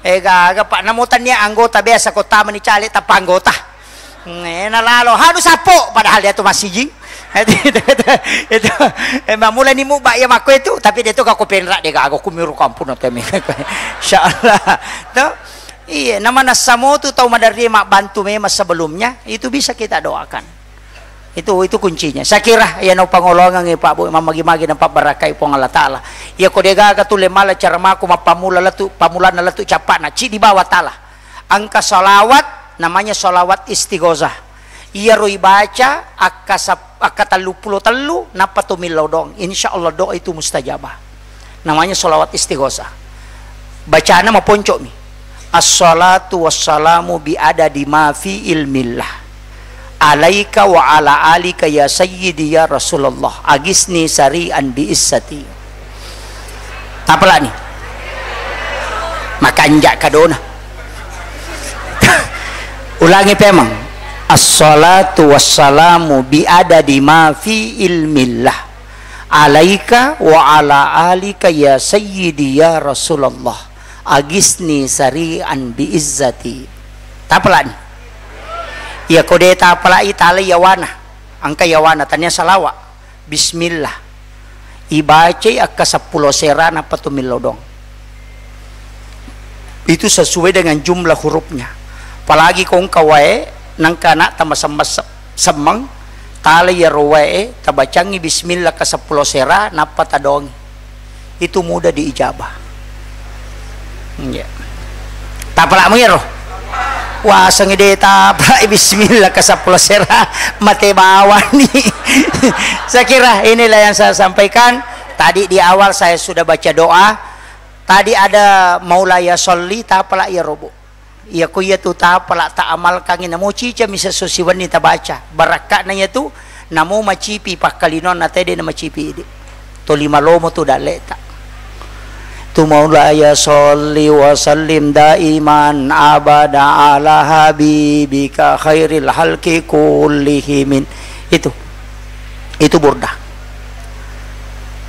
Eh, gaga, Pak, namo tania anggota biasa ko tama ni caleg tanpa anggota. Hmm, eh, na lalo, hanu sappo, padahal dia tu masijing. Itu, itu, itu, itu. Eh, mulai ni muba ya makko itu, tapi dia tu kako penrak dia gaga, kumiru kampung atau mi. Insyaallah. Tuh. Iya, namanessa motu tau maderri mabbantu memang sebelumnya, itu bisa kita doakan. Itu, itu kuncinya. Saya kira, iya, no pangolongang, Pak Bu, mamagi-magi nampak barakai Puang Allah Ta'ala. Iya, ko degaga tu le mala cara mako mappamula letu, pamulanna letu capakna, ci di bawah tala. Angka salawat, namanya salawat istighosah. Iyaro ibaca akka sap-, akka telluppulo tellu, nappa to millau doang. Insya Allah doa itu mustajabah. Namanya salawat istighosah. Bacana maponco'mi. Assalatu wassalamu bi adadi ma fi ilmillah. Alaika wa ala alika ya sayyidi ya Rasulullah, agisni sari'an bi izzati. Tapalani. Makanja kadona. Ulangi pemang. Assalatu wassalamu bi adadi ma fi ilmillah. Alaika wa ala alika ya sayyidi ya Rasulullah. Agisni sari'an bi izzati. Tapalani. Iya ko de tapalai, talai yawana. Engka yawana, tania salawa. Bismillah. Ibacai akka seppulo sera nappa tu millau doang. Itu sesuai dengan jumlah hurufnya. Apalagi ko engka wae, nangka anak tama semma-, semmeng, tala iyaro wae, tabacangi bismillah ke seppulo sera, nappa tadongi. Itu mudah diijabah. Iya. Tapalakmu iyaro? Wasengngi de tapalak bismillah ke seppulo sera, mate bawani. Saya kira inilah yang saya sampaikan. Tadi di awal saya sudah baca doa. Tadi ada maulaya sholli, tapalak iyaro, Bu. Iya ko iya tu tapalak ta amalkangi, namo cica misa so siwenni tabaca. Barakka'na iya tu, namo macipi pakkalinoanna tede na macipi idi. Toli malomo tu dalleta. Tu maulaya sholli wa sallim daiman abada ala habibika khairil halki kullihimin. Itu. Itu burda.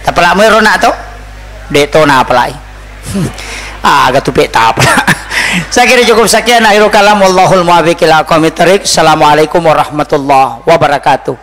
Tapalakmu ero nak to? De to napalai. Aga tu pe tapalak. Saya kira cukup sekian, akhirul kalam, wallahul muwaffiq ila aqwamit thariq. Assalamualaikum warahmatullahi wabarakatuh.